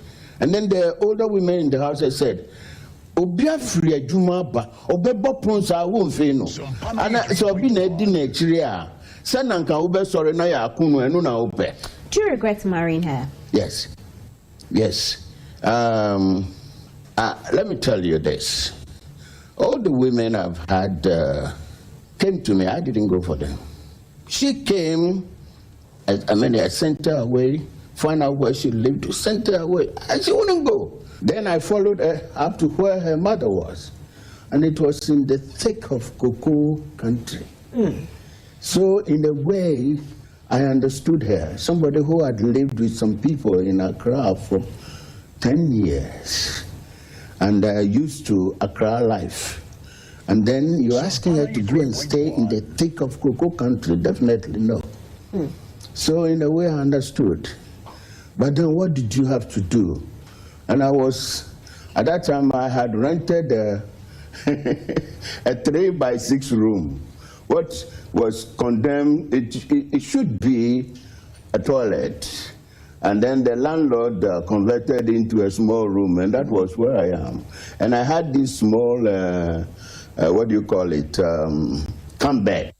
And then the older women in the house said obi afiri adwuma aba, ɔbɛbɔ pon saa, womfei no ana sɛ obi na adi n'akyiri a sɛ na nka wobɛsɔre na yɛ ako no, ɛno na wopɛ. Do you regret marrying her? Yes. Let me tell you this. All the women I've had came to me. I didn't go for them. She came, I mean, I sent her away, find out where she lived, sent her away. And she wouldn't go. Then I followed her up to where her mother was. And it was in the thick of cocoa country. So, in a way, I understood her. Somebody who had lived with some people in Accra for 10 years and used to Accra life. And then you're asking her to go and stay in the thick of cocoa country. Definitely no. So, in a way, I understood. But then, what did you have to do? And I was, at that time, I had rented a 3 by 6 room. What was condemned, it should be a toilet. And then the landlord converted into a small room, and that was where I am. And I had this small, what do you call it, camp bed.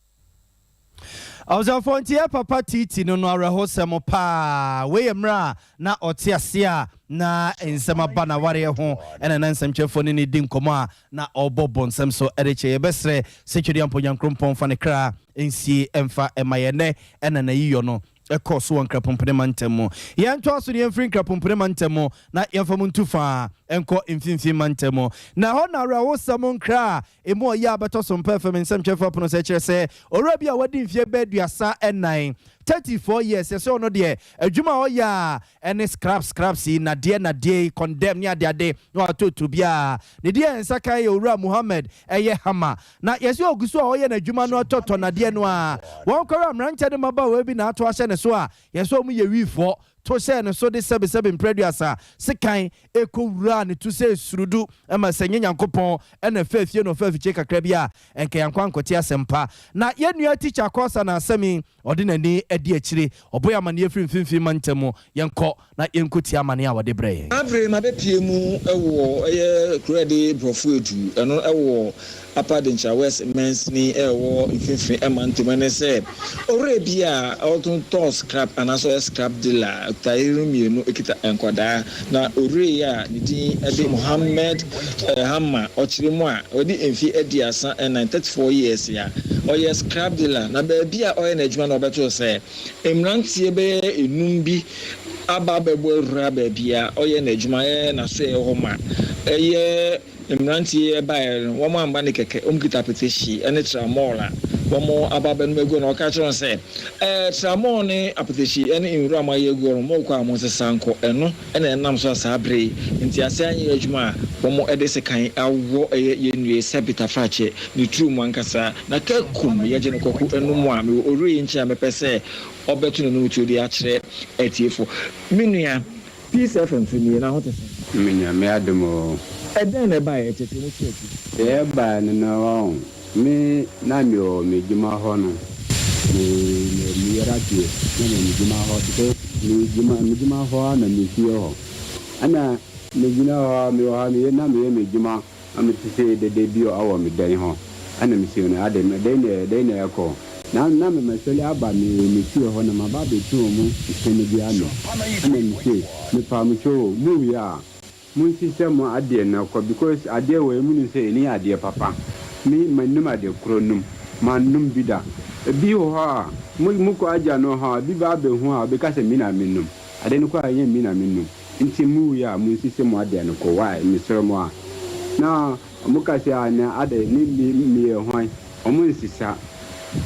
Abusuafoɔ, nti yɛ papa Titi no awerɛhosɛm paa. Wei yɛ mmerɛ a na ɔte ase a na nsɛm aba na wareɛ ho, ɛna na nsɛmkyerɛfoɔ ne ne di nkɔmmɔ a na ɔrebɔ bɔ nsɛm so ɛde kyɛ. Yɛbɛsrɛ sɛ Twɛdeɛ Mpo Nyankoropɔn fa ne kra nsie ɛmfa ɛma yɛ nnɛ ɛna n'ayiyɔ no ɛkɔ so wɔ Nkrapompene ma ntam mu. Yɛntoa so ne yɛmfiri Nkrapompene ma ntam mu na yɛmfa mu ntu faa ɛnkɔ Mfimfini ma ntam mu, na ɛhɔ na awerɛhosɛm nkra a ɛmu ɔyɛ a bɛtɔ so mpɛ fam nsɛmkyerɛfoɔ pono sɛ kyerɛ sɛ owura bi a wadi mfeɛ bɛ 34, 34 years, yɛsɛ ɔno deɛ adwuma a ɔyɛ a ɛne scrap scraps yi, nadeɛ nadeɛ yi, condemn ne adeade na watoto biara ne deɛ nsa kan yɛ Owura Muhammed ɛyɛ Hama. Na yɛsɛ ɔgu so a ɔyɛ n'adwuma no, ɔtɔtɔ nadeɛ no a wɔn kɔrɔ mmeranteɛ no mmabaawa bi na ato ahyɛ ne so a yɛsɛ ɔmo yɛ wiifoɔ to hyɛ ne so de sɛbesɛbe mprɛduasa sekan ɛkɔ wura ne to sɛ surudu ɛma sɛ nyɛ Nyankopɔn ɛna ɛfɛ fie no ɔfɛ afikyire kakra bi a ɛnka yɛnkɔ ankɔte asɛmpa. Na yɛnnua tikya kɔsa na asɛm yi ɔde n'ani adi akyire, ɔbɔ yɛ amanneɛ firi Mfimfini ma ntam mu. Yɛnkɔ na yɛnkɔtie amanneɛ a wɔde brɛ yɛn. Abere ma bɛpie mu wɔ ɛyɛ kuro yɛde Borɔfo Edu, ɛno ɛwɔ Upper Denkyira West mansini, ɛwɔ Mfimfini ɛma ntoma ne sɛ owura bi a ɔtontɔn scrap anaasɛ ɔyɛ scrap dealer, ɔkuta yere mmienu, ekita nkwadaa. Na owura yi a ne din ɛde Muhammed Hama, ɔkyerɛ mu a ɔde mfe 34, 34 years, a ɔyɛ scrap dealer. Na baabi a ɔyɛ n'adwuma na ɔbɛto sɛ mmeranteɛ bɛyɛ enum bi aba abɛbɔ awura baabi a ɔyɛ n'adwuma, ɛyɛ n'aso ɛyɛ hɔ ma ɛyɛ mmeranteɛ baeɛ no, wɔn amba ne kɛkɛ, wɔn kita apetehyi ɛne tramɔl a wɔn aba abɛnum egu na ɔka kyerɛ wɔn sɛ tramɔl ne apetehyi ɛne nwura a wɔayɛ egu no, wɔn kɔ a wɔn nsesa nkɔ. Ɛno ɛna ɛnam so a saa abere nti ase anyɛ adwuma a wɔn ɛde sekan awɔ ɛyɛ yɛn nue sɛ bitafrakyɛ ne turu mu ankasa na kɛkum yɛgye no kɔkɔ ɛnum a mewɔ owura yi nkyɛn a mepɛ sɛ ɔbɛto n'anum tuo de akyerɛ atiefo. Me nua, Peace FM so nie, na ho te sɛ? Me Nyame adom o. Ɛdɛn na ɛbaeɛ? Kyerɛkyerɛ mu kyerɛ ti. Deɛ ɛbaeɛ no no, ɔho me na mewɔ me dwuma hɔ no, me me meyɛra deɛ na me me dwuma hɔ te sɛ me dwuma me dwuma hɔ a na me fie hɔ, ɛna megyina hɔ a mewɔ ha meyɛ na meyɛ me dwuma na mete sɛ dede bi ɔwɔ me dan hɔ, ɛna mesi no ade dɛn na dɛn na ɛkɔ na me masɔre aba me fie hɔ na maba abɛtu wɔn nsɛm bi ano, ɛna mese mepa mo kyɛw, mu wie a monsisɛ mo adeɛ no kɔ, because adeɛ wɔ emu no sɛ ɛni adeɛ papa. Me manum adeɛ korɔ num, manum bi da. Ebi wɔ hɔ a mo mokɔ agya no hɔ a bi ba abɛhu a ɔbɛka sɛ mi na menum adeɛ no kɔ a ɛnyɛ mi na menum. Nti mu wie a monsisɛ mo adeɛ no kɔ wae, mesrɛ mo a. Na ɔmo ka sɛ a na ade ne mi meyɛ hwan, ɔmo nsisa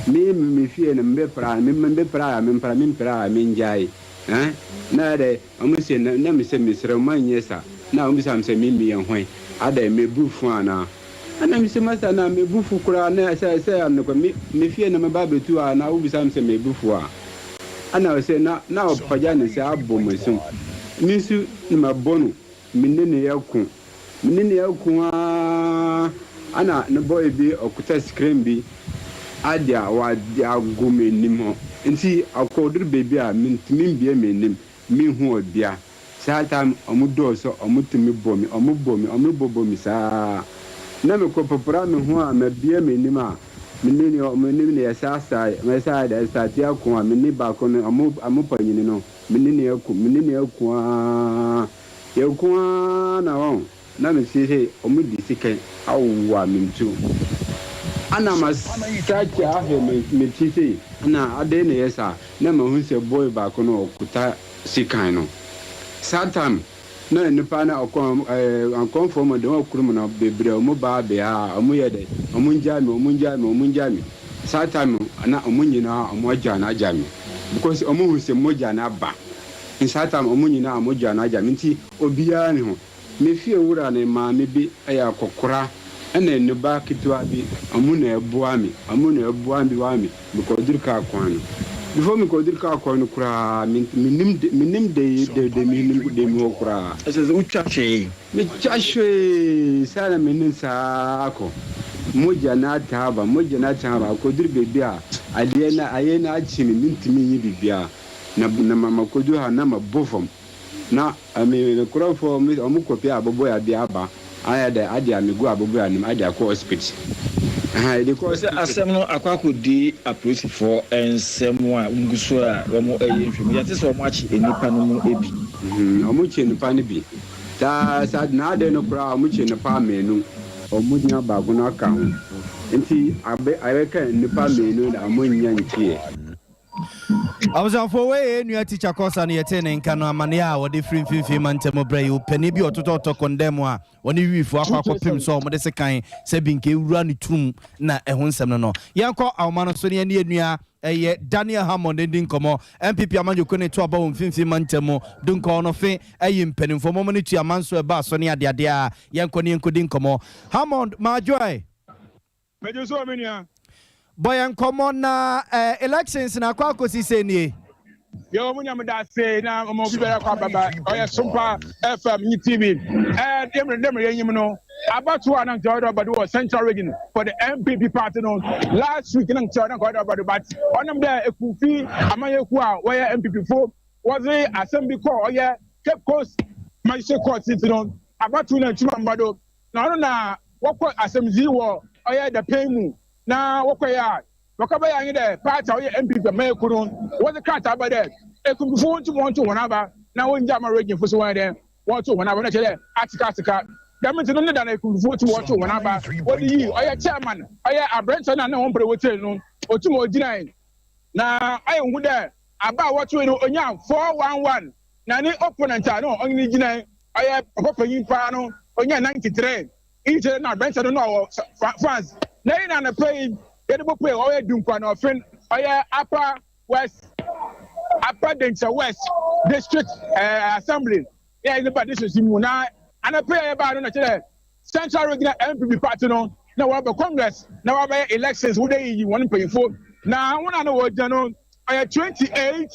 me fie no mbɛpra me mbɛpra a mempra mempra a mengyae ɛn na ɛdɛ ɔmo sɛ na mesɛ mesrɛ mo anyɛ sa. Na ɔmo bisa me sɛ me meyɛ hwan, adɛ mebu fu anaa? Ɛna mesɛ masa na mebu fu koraa na sɛ anokɔ me fie na meba abɛtu a na wobisa me sɛ mebu fu a. Ɛna ɔsɛ na ɔpagya ne sɛ abɔ me so, me nso na mabɔ no, me ne ne yɛ ko, me ne ne yɛ ko aa. Ana ne boy bi ɔkuta screen bi ade a wade ago m'anim hɔ, nti akɔduru baabi a mentumi mbie m'anim menhu ɔbea. Saa time ɔmo dɔɔso, ɔmo tumi bɔ me, ɔmo bɔ me, ɔmo bɔbɔ me saa na mekɔ popora me ho a mabie m'anim a. Me ne ne me ne no yɛsaasae, yɛsaa yɛstartee ako a, me ne baako no, ɔmo ɔmo panyini no, me ne no ako, me ne no ako aa, yɛko aa na wɔn, na me se sei, ɔmo de sekan awowa me ntu. Ana ma starte ahwɛ me me ti sei, ana adɛn na ɛyɛ saa, na mahu sɛ boy baako no ɔkuta sekan no. Saa time. Na nnipa no ɔkɔ ɛɛ akɔmfoɔ mu de wɔn kurom no bebree wɔn baa bea a wɔn yɛ dɛ wɔn ngyae me wɔn ngyae me wɔn ngyae me saa time no na wɔn nyinaa wɔn agya no agya me because wɔn hu sɛ mogya no aba nti saa time wɔn nyinaa wɔn agya no agya me nti obiara ne ho me fie wura ne maame bi yɛ akɔkora ɛna ne ba ketewa bi wɔn na ɛboa me wɔn na ɛboa me boa me. Mekɔduru kaa kwan no. Before mekɔduru kaa kwan no koraa, me mennim de mennim de de de menim de mu hɔ koraa. Ɛsɛ sɛ wotwa hwee. Metwa hwee saa na menim saa akɔ. Mogya no ataa aba, mogya no ataa aba akɔduru baabi a adeɛ no ayɛ no akye me, mentumi nyɛ biribiara. Na na makɔduru ha na mabɔ fam. Na me me nkorɔfoɔ me ɔmo kɔpie aboboya bi aba ayɛ dɛ ade a megu aboboya no mu ade akɔ hospital ɛhaa yɛde kɔ Sɛ hospital. asɛm no akɔ akɔdi apolisifoɔ nsam a wɔn gu so a wɔn reyɛ nhwehwɛmu. Yɛate sɛ wɔn akye nnipa no mu bi. Mm ɔmo kye nnipa no bi saa saa na ade no koraa ɔmo kye nnipa mmienu ɔmo nya baako no aka ho nti abe abɛka nnipa mmienu na ɔmo nnya nkyeɛ. Abusuafoɔ, wei yɛ yɛn nua Tikya Korsah no yɛtee ne nka no amaneɛ a ɔde firi mfimfini mantam berɛ yi ɔpanin bi a ɔtotɔtɔ kɔndɛm a ɔne Wiifoɔ akɔ akɔpem sɛ wɔde sekan sɛ bi nka ɛwura ne turum na ɛho nsɛm no no. Yɛnkɔ ahoma no so ne yɛne yɛn nua ɛyɛ Daniel Hammond ndi nkɔmmɔ. NPP amanyɔkuo no reto aba wɔ mfimfini mantam mu Dunkɔɔ no fe ayi mpanimfoɔ mɔmɔ no tua manso ɛbaa so ne adeadeɛ a yɛnkɔ ne yɛnkɔdi nkɔmmɔ. Hammond, Maajoy! Megye so me nua. Bɔ yɛn nkɔmmɔ na eh, elections na akɔ akɔsi sɛ nie. Yo, mo nyame da ase na mo obi bɛyɛ kɔ ababa ɔyɛ Sompa FM nye TV. Eh, demre demre yɛ nyim no. Abatoɔ a na nkyɛ ɔdɔ bɛdo wɔ Central Region for the NPP party no last week na nkyɛ ɔdɔ nkɔ ɔdɔ but ɔnam dɛ ekumfi amanyɛkuo a wɔyɛ NPP fo wɔdze asɛm bi kɔɔ ɔyɛ Cape Coast Magistrate Court nti no abatoɔ no antumi amba do. Na ɔno na wɔkɔ asɛmdzi wɔ ɔyɛ dapɛn mu na wɔkɔe a, wɔkɔbɛyɛ nye dɛ party a ɔyɛ NPP amanyɛkuw no wɔdze krataa ba dɛ Ekumpifo wonntum wɔnntow hɔn aba na wonngyaa ma regionfo so wɔnyɛ dɛn wɔntow hɔn aba na kyerɛ dɛ atseka atseka. Dɛm ntsi no ne da na Ekumpifo tum wɔtow hɔn aba wɔdze yii ɔyɛ chairman ɔyɛ aberantsɛ no a nna hɔn mpɛ dɛ wotsie no otum ogyinae na ɔyɛ hu dɛ aba a wɔtowee no onyaa 411 na ne opponent a na ɔnye no gyinae ɔyɛ papa panyin paa no onyaa 93. Iyi kyerɛ dɛ na aberantsɛ no na ɔwɔ fans. Na iyi na anapa yi yɛde bopue ɔyɛ Dunkwa na Ɔfen ɔyɛ Upper West Upper Denkyira West District eh, Assembly yɛ yɛde ba district mu na anapa yi a yɛbaa no na kyerɛ dɛ Central Regional NPP party no na wɔabɛ congress na wɔabɛyɛ elections wode yiyi wɔn mpanyinfo na wɔn a na wɔgyina no ɔyɛ 28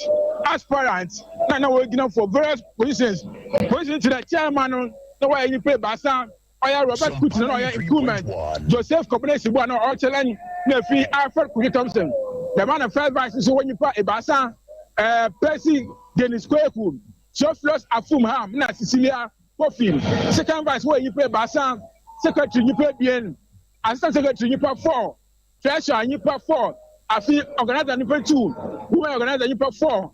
aspirants na na wɔgyina for various positions. Position kyerɛ chairman no na wɔyɛ nyimpa ebiasa, ɔyɛ Robert Kuti na ɔyɛ incumbent, Joseph Kobena Sibu na ɔrekyɛlɛn na efi Alfred Kojo Thompson. Dɛm na first vice nso wɔ nyimpa ebiasa, eh, Percy Dennis Kweku, Theophilus Afum Ham na Cecilia Kofi. Second vice wɔyɛ nyimpa ebiasa, secretary nyimpa ebien, assistant secretary nyimpa four. Treasurer nyimpa four, afi organiser nyimpa two, women organiser nyimpa four,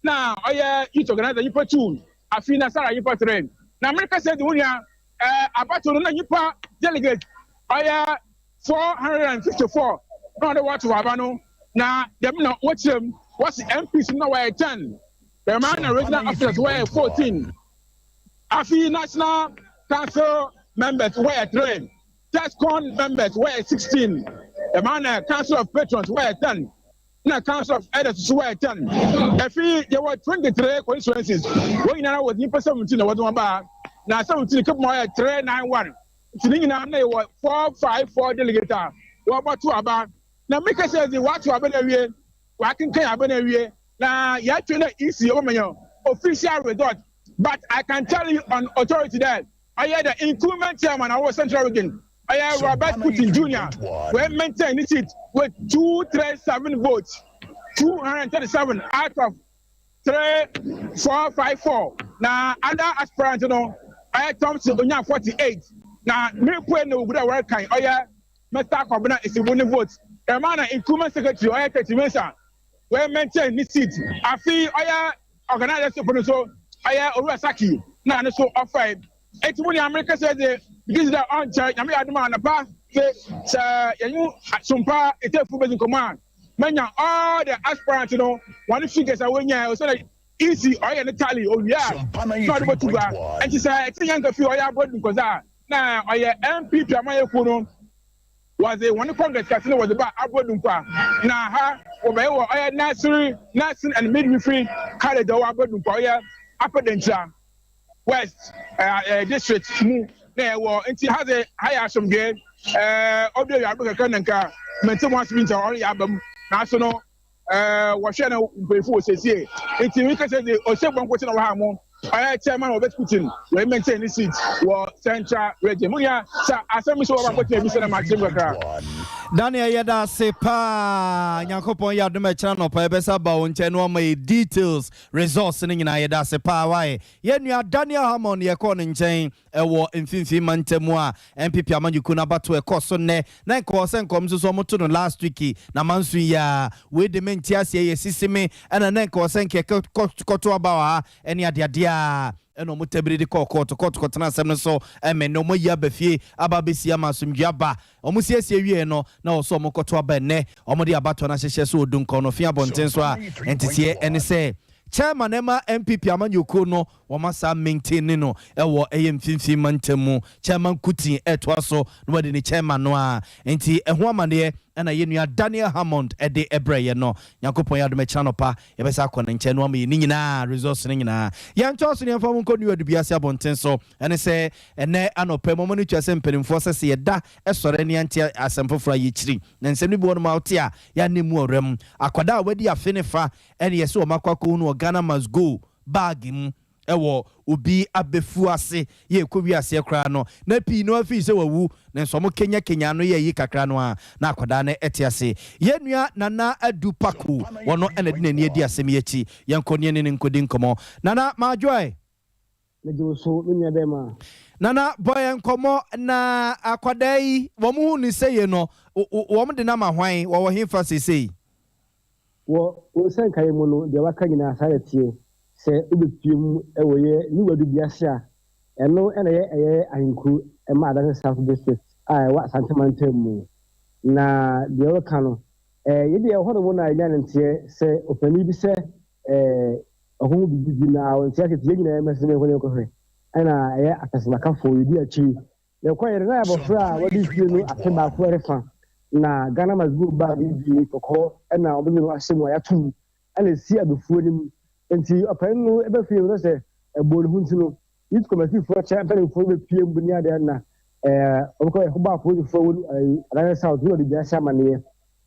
na ɔyɛ youth organiser nyimpa two, afi na Sarah nyimpa three. Na merekasa dze wo nua eh, abatow no na nyimpa delegate ɔyɛ 454 na ɔde wɔtow aba no, na dɛm na wɔkyerɛ mu, wɔse MPs no na wɔyɛ 10, dɛm ara na regional officers wɔyɛ 14, afi national council members wɔyɛ 3. TESCON members wɔyɛ 16, dɛm na Council of Patrons wɔyɛ 10, na Council of Elders nso wɔyɛ 10. Efi yɛwɔ 23 constituencies, wɔn nyinaa wɔ nyimpa 17 na wɔdze wɔn baa, na 17 kepma ɔyɛ 391, nti ne nyinaa na yɛwɔ 454 delegate a wɔbɔto aba. Na meka sɛ dze wɔato aba no awie, wɔakenkan aba no awie, na yɛatwe dɛ EC ɔbɛma yɛn official result, but I can tell you on authority dɛ ɔyɛ the incumbent chairman a ɔwɔ Central Region, ɔyɛ Robert Putin Jr. Wei maintain ne seat with 237 votes, 237 out of 3454. Na other aspirant no, ɔyɛ Thompson onya 48. Na mirepue na ogu dɛ wɔrekan ɔyɛ Mr. Kwabena Esibu ne vote. Dɛm ara na incumbent secretary ɔyɛ Tete Mensah wɔ maintain ne seat. Afei ɔyɛ organisership no so ɔyɛ Owura Saki na no so ɔfae. Ntsi mo nua merekasa yi dze, megye dzi dɛ ɔnnkyɛr Nyame yɛ adom a anapa dze sɛ yɛnye Sompa etsefo bedzi nkɔmbɔ a, menya all the aspirants no hɔn figures a wonyae osiandɛ EC ɔyɛ ne tally owie a na ɔdze bɔto gua. Ntsi sɛ etse Nyanka fie ɔyɛ Aboadu Nkɔdze a na ɔyɛ NPP amanyɛkuw no Wɔdze hɔn congress kɛse no wɔdze baa Abodunkwa, na ha wɔbɛyɛ wɔ ɔyɛ Nursery, Nursing and Midwifery College a ɔwɔ Abodunkwa, ɔyɛ Upper Denkyira West District mu na yɛwɔ. Ntsi ha dze, ha yɛ asomdwee. Ɔdu ewiaber kakra na nka menntse mo ase bi ntsi ɔreyɛ aba mu, naaso no wɔhwɛ no mpanyinfo wɔ siesie nti mi kasa de ɔsɛ bɔ nkosi na wɔha mo ɔyɛ chairman wɔ bɛt wɔ maintain ne seat wɔ Central Region mu nua sɛ asɛm bi so wɔ baako tena bi sɛ na ma kyerɛ mu kakra. Daniel yɛda ase paa. Nyankopɔn yɛ adom ɛkyena nɔpa yɛbɛsa ba wo nkyɛn na wama yɛ details, results no nyinaa. Yɛda ase paa wae. Yɛn nua Daniel Hammond yɛkɔɔ ne nkyɛn ɛwɔ Mfimfini Mantam a NPP amanyɔkuo no abatoɔ ɛkɔɔ so nnɛ na nka ɔwɔ sɛ nka ɔmo nso so ɔmo to no last week na manso yi a wei de mente aseɛ yɛ sisi me ɛna na nka ɔwɔ sɛ nka kɔto aba wɔ ha ɛne adeadeɛ a ɛna ɔmo tabiri de kɔɔ kɔɔto kɔɔto kɔtena asɛm no so ɛmɛ na ɔmo ayi aba fie aba abɛsi ama asomdwe aba. Ɔmo siesie wie no na ɔwɔ sɛ ɔmo kɔto aba nnɛ. Ɔmo de abatoɔ no ahyehyɛ so odu nkɔn no fi abɔnten so a nteteɛ ɛne sɛ chairman ɛma NPP amanyɔkuo no wɔn asa maintain no ɛwɔ ɛyɛ Mfimfini Mantam mu. Chairman Kuti ɛtoa so na wɔde ne chairman no a nti ɛho amaneɛ ɛna yɛn nua Daniel Hammond ɛde ɛbrɛ yɛn no. Nyankopɔn yɛ adom ɛkyina nɔpa yɛbɛsa akɔ ne nkyɛn no ama yɛ ne nyinaa results ne nyinaa. Yɛntoa so ne yɛmfa mo nkɔ New Adubiase abɔnten so. Ɛne sɛ ɛnɛ anɔpɛ mɔmɔ no tua sɛ mpanimfoɔ sɛ yɛda ɛsɔre ne ante asɛm foforɔ a yɛkyiri na nsɛm no bi wɔ no ma wote a yɛane mu ɔwerɛ mu. Akwadaa a wadi afe ne fa ɛne yɛsɛ wɔn akɔ akɔhu no wɔ Ghana Must Go bag mu ɛwɔ obi abɛfu ase yɛ ɛkɔ wiaseɛ koraa no na pii no afii sɛ wawu ne nso ɔmo kenya kenya no yɛ yi kakra no a na akwadaa no ɛte ase. Yɛn nua Nana Adu Paku wɔno ɛna de n'ani adi asɛm yi akyi. Yɛnkɔ ne ne nkɔdi nkɔmmɔ. Nana Maadwoe. Megye wo so, me nua bɛrima. Nana, bɔ yɛn nkɔmmɔ na akwadaa yi wɔn hu ne sɛ yie no wɔn de nam ahwan wɔwɔ hefa seesei? Wɔ wo nsa nkaeɛ mu no, deɛ waka nyinaa saa na ɛteɛ. Sɛ wobɛpue mu wɔ yɛ New Adubiase a, ɛno na ɛyɛ ɛyɛ ahenkuro ma Adanse South District a ɛwɔ Asante Mantam mu. Na deɛ wɔka no, yɛ deɛ ɛwɔ hɔnom na yɛnya no nteɛ sɛ ɔpanin bi sɛ ɔho biribi bi na ɔnte ase nti yɛn nyinaa yɛmmɛsene ne nkɔ nkɔhwɛ. Ɛna ɛyɛ akasabakafoɔ yɛdi akyiri. Yɛkɔeɛ no na abɔfra a wadi mfie no afe 1 refa na Ghana Must Go bag yi bi kɔkɔɔ ɛna wɔde no ahyɛ mu a yɛato mu ɛna esi abefuo no mu. Nti ɔpanin no ɛbɛfie no sɛ ɛbɔ ne ho nti no youth committee foɔ kyɛ mpanimfoɔ bɛpie mu ne adeɛ na wɔkɔ yɛkɔbɔ apolisifoɔ wɔ Adanse South ne wɔde bi ahyɛ amaneɛ.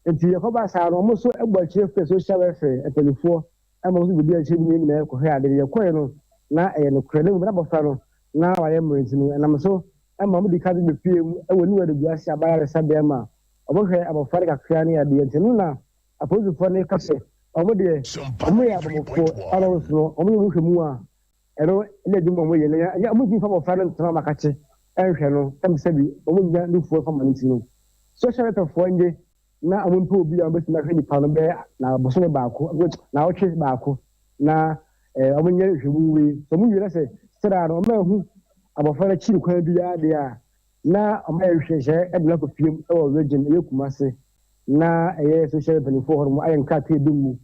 Nti yɛkɔba saa no wɔn nso bɔ akyire fɛ social welfare mpanimfoɔ ɛma wɔn nso bɛdi akyire bi ne nyinaa kɔhwɛ ade. Yɛkɔɛ no na ɛyɛ nokorɛ na mmom na abɔfra no na wayɛ mmerɛ nti no ɛnam so ɛma wɔn di ka de bɛpie mu ɛwɔ New Adubiase abayaresabea ma wɔhwɛ abɔfra no kakra ne adeɛ. Nti no na apolisifoɔ no ka sɛ wɔn deɛ wɔn yɛ abɔbɔfoɔ ɛna wɔn nso no wɔn yɛ wɔn hwɛ mu a ɛno ne adwuma wɔn yɛ na wɔn ntumi fa abɔfra no ntena wɔn akakye ɛnhwɛ no sɛbi wɔn nya nufoɔ fama no. Nti no social welfare nye na wɔn mpɛ obi a wɔbɛtumi ahwɛ nipa no bɛyɛ na bosome 1 na ɔtwe 1 na wɔn nyɛ nhwɛmu wei sɛ wɔn wie na sɛ sra no wɔn ahu abɔfra no akyiri kwan biara deɛ a na wɔn ayɛ nhwehwɛ ɛde no akɔ fie mu ɛwɔ region ɛyɛ Kumase na ɛyɛ social mpanimfoɔ hɔ nom ayɛ nkrataa bi mu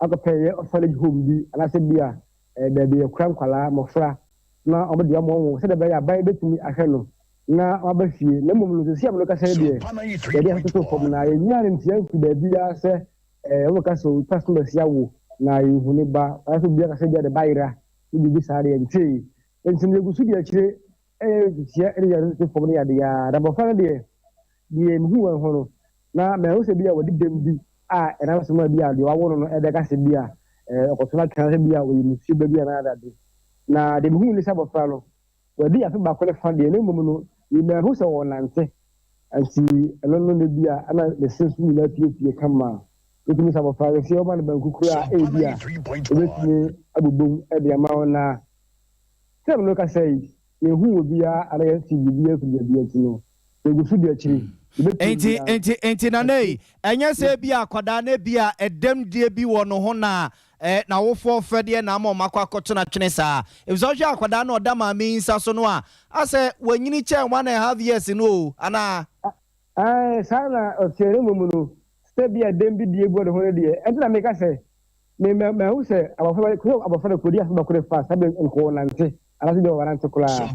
akɔpɛ ɛyɛ orphanage home bi anaasɛ bi a baabi yɛkora nkwalaa mmɔfra na wɔn de wɔn wɔn sɛdeɛ ɛbɛyɛ aban bɛtumi ahwɛ no na waba fie. Na mmom no sisi a mo kasa yi deɛ yɛde atoto fam na yɛnya ne ntia mfiri baabiara sɛ wɔn kasa o pass no bɛsi awo na yɛhu ne ba anaasɛ obi akasa bi a de ba yera ne biribi saa deɛ ntee. Nti no yɛgu so de akyire ɛyɛ ntitia ɛne yɛde toto fam ne yɛde yaa na abɔfra no deɛ mehu wɔn ho no na mɛho sɛ bi a wɔde dɛm bi a ɛnam sɛ mu a bi a deɛ wawo no no ɛbɛka sɛ bi a ɔkɔto no atwena sɛ bi a ɔyɛ musuo ba bi a na na deɛ mehu ne sɛ abɔfra no wɔde afe 1 ne fa deɛ na mmom no mɛho sɛ wɔnante. Nti ɛno no ne bi a ɛna ne se nso nyinaa piepie kama wotumi sɛ abɔfra no sɛ ɔma no banku koraa ebi a obetumi abobom ɛde ama wo. Na sɛ no kasa yi yɛhu obiara ana yɛnte biribi afiri baabi nti no yɛgu so di akyiri. Yɛbɛpie Enti, biara no. enti, enti Nana ei, ɛnyɛ sɛ ebia akwadaa no ebia ɛdɛm die bi wɔ ne ho na eh, n'awofoɔ fɛdeɛ na ama wɔn akɔ akɔto no atwene saa. Efisɛ wohwɛ akwadaa no a ɔda maame yi nsa so no a, asɛ wanyini kyɛn one and half years no o, anaa? Ae, saa na ɔteɛ, na mmom no, sɛ ebia dɛm bi die gu ne ho no deɛ, ɛnti na meka sɛ, me, ma, mahu sɛ abɔfra, sɛ abɔfra no kɔdi afe baako de fa saa bɛ nka ɔnante, anaasɛ bi a ɔnante koraa.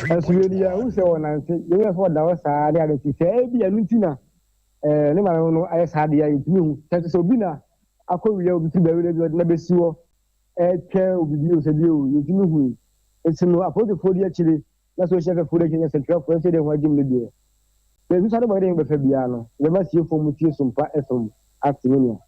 Nanso wei no yɛahu sɛ ɔnante, yɛhu sɛ ɔda hɔ saa ne ade nti, sɛ ebia ɛno nti na eh, ne maame no ayɛ saa deɛ a, yɛntumi hu. Sɛ sɛ obi na akɔwia obi firi baabi na bi ɔde no abɛsi hɔ ɛretwɛn obi bio sɛ bio, yɛntumi hu. Nti no, apolisifoɔ di akyire na social fɛfoɔ de kyerɛ sɛnkyerɛfoɔ ɛsɛ dɛ ho agyem no deɛ sɛ nsusuade bɔne dɛ bɛfa biara no yɛbɛma tiefoɔ mu tie sompa fm ate me nua.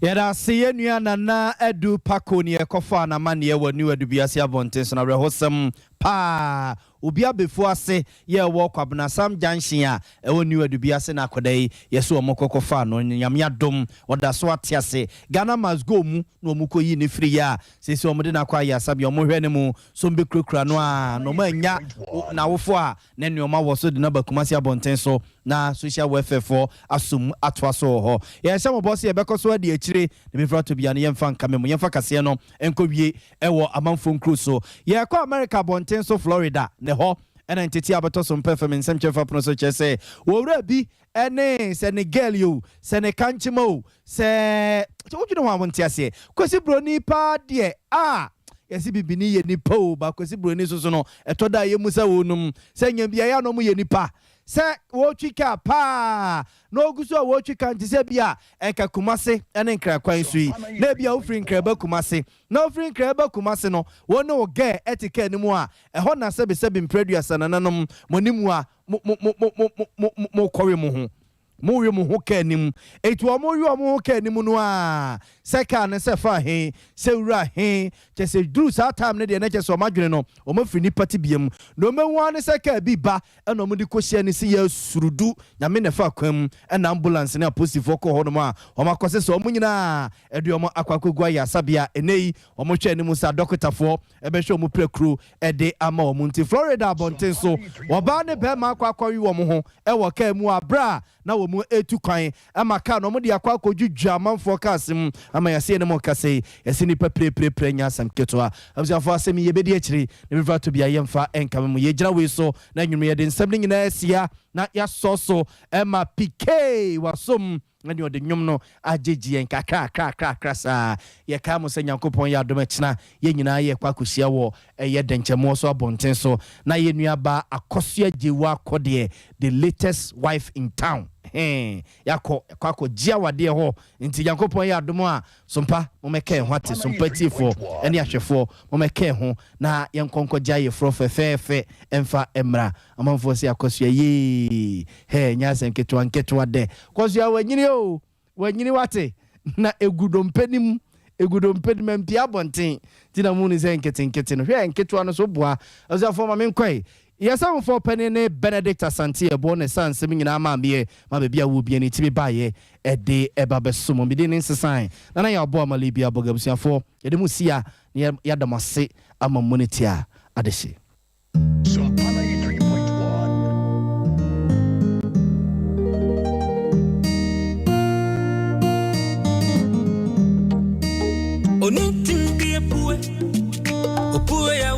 Yɛda ase yɛn nua Nana Adu Pako ne yɛkɔfaa n'amanneɛ wɔ New Adubiase abɔnten so no awerɛhosɛm paa obi abɛfu ase yɛ ɛwɔ Kwabenasam junction a ɛwɔ New Adubiase na akwadaa yi yɛse wɔn kɔ kɔfaa no Nyame adom ɔda so ate ase Ghana must go mu na wɔn kɔ yii no firi yɛ a seesei wɔn de no akɔ ayaresabea wɔn hwɛ ne mu So wɔbɛkurakura no a na wɔannya n'awofo a na nneɛma wɔ so de no aba Kumasi abɔnten so na social welfare foɔ aso mu atoa so wɔ hɔ. Yɛhyɛ mo bɔ sɛ yɛbɛkɔ so adi akyire na mefiri atɔ biara no yɛmfa nkame mo. Yɛmfa kaseɛ no nkɔwie wɔ amanfoɔ nkuro so. Yɛrekɔ Amerika abɔnten so Florida na ɛhɔ na nteteɛ a bɛtɔ so mpɛ fam nsɛmkyerɛfo apono so kyerɛ sɛ wɔwura bi ne sɛ ne girl yi o, sɛ ne kankyema o, sɛ sɛ wodwene ho a wonte aseɛ. Kwasi Broni paa deɛ ah yɛse bibini yɛ nipa o, but Kwasi Broni soso no ɛtɔ da a yɛmu sɛ wɔnom sɛ nya bi a ɛyɛ a na wɔyɛ nipa. Sɛ wɔretwi kaa paa na ɔgu so a wɔretwi kaa nte sɛ bi a ɛnka Kumase ne Nkran kwan so yi na ebi a wofiri Nkran ba Kumase na wofiri Nkran ba Kumase no wo ne wo girl ɛte kaa no mu a ɛhɔ na sɛbesɛbe mprɛduasa nananom mo anim a mo mo mo mo mo mo mo mokɔwe mo ho mowe mo ho kaa no mu. Enti wɔwe wɔn ho kaa no mu no ara, sɛ kaa no sɛ fa he, sɛ wura he, kyerɛ sɛ duru saa time no deɛ na kyerɛ sɛ wɔn adwene no wɔafiri nnipa tebea mu. Nea wɔbɛhu ara ne sɛ kaa bi ba ɛna wɔde kɔhyia no sɛ yɛasurudu, Nyame na ɛfa kwan mu ɛna ambulance ne apolisifoɔ kɔɔ hɔnom a wɔakɔsesa wɔn nyinaa de wɔn akɔ akɔgu ayaresabea. Ɛnnɛ yi wɔhwɛ anim sɛ adɔkotafoɔ bɛhwɛ wɔn pirakuro de ama wɔn nti, Florida abɔnten so, ɔbaa ne barima akɔ akɔwe wɔn ho wɔ kaa mu wɔ bere a na wɔretu kwan ma kaa no wɔde akɔ akɔdwidwa amanfoɔ cars mu ama yɛase yɛne mo rekasa yi, yɛse nnipa pirepirepire nyɛ asɛm ketewa. Abusuafoɔ asɛm yi yɛbɛdi akyiri na bɛfiri ato bia yɛmfa nkame mo. Yɛgyina wei so na anwummerɛ yɛde nsɛm no nyinaa asia na yɛasɔ so ma PK wasom. Na nea ɔde nnwom no agyegye yɛn kakrakrakrakra saa. Yɛkae mo sɛ Nyankopɔn yɛ adom ɛkyena yɛn nyinaa yɛrekɔ akɔhyia wɔ ɛyɛ dɛnkyɛmmoɔ so abɔnten so na yɛn nua baa Akɔsoa Gyewua Kɔdeɛ the latest wife in town hee yɛakɔ yɛakɔ akɔgye awadeɛ hɔ nti Nyankopɔn yɛ adom a Sompa mommɛka yɛn ho ate Sompa atiefoɔ ne ahwɛfoɔ mommɛka yɛn ho na yɛnkɔ nkɔgye ayeforɔ fɛfɛɛfɛ mfa mmra Amanfoɔ se Akosua yee hɛɛ nyɛ asɛm ketewa nketewa dɛ Kosua wanyini oo wanyini wate na egu dompe no mu egu dompe no mu ampue abɔnten nti na munu sɛ nketenkete no hwɛ nketewa no so boa Abusuafoɔ ma menkɔe Yɛsɛmfoɔ panin ne Benedict Asante Ɛboɔ na ɛsaa nsɛm nyinaa maa meɛ ma baabi a wɔ bia ne timi baeɛ ɛde ɛba bɛso mo mede ne nsesae Nana Yaw Boama Libya Abɔga Abusuafoɔ yɛde mo si a na yɛada mo ase ama mo ne tia adehye.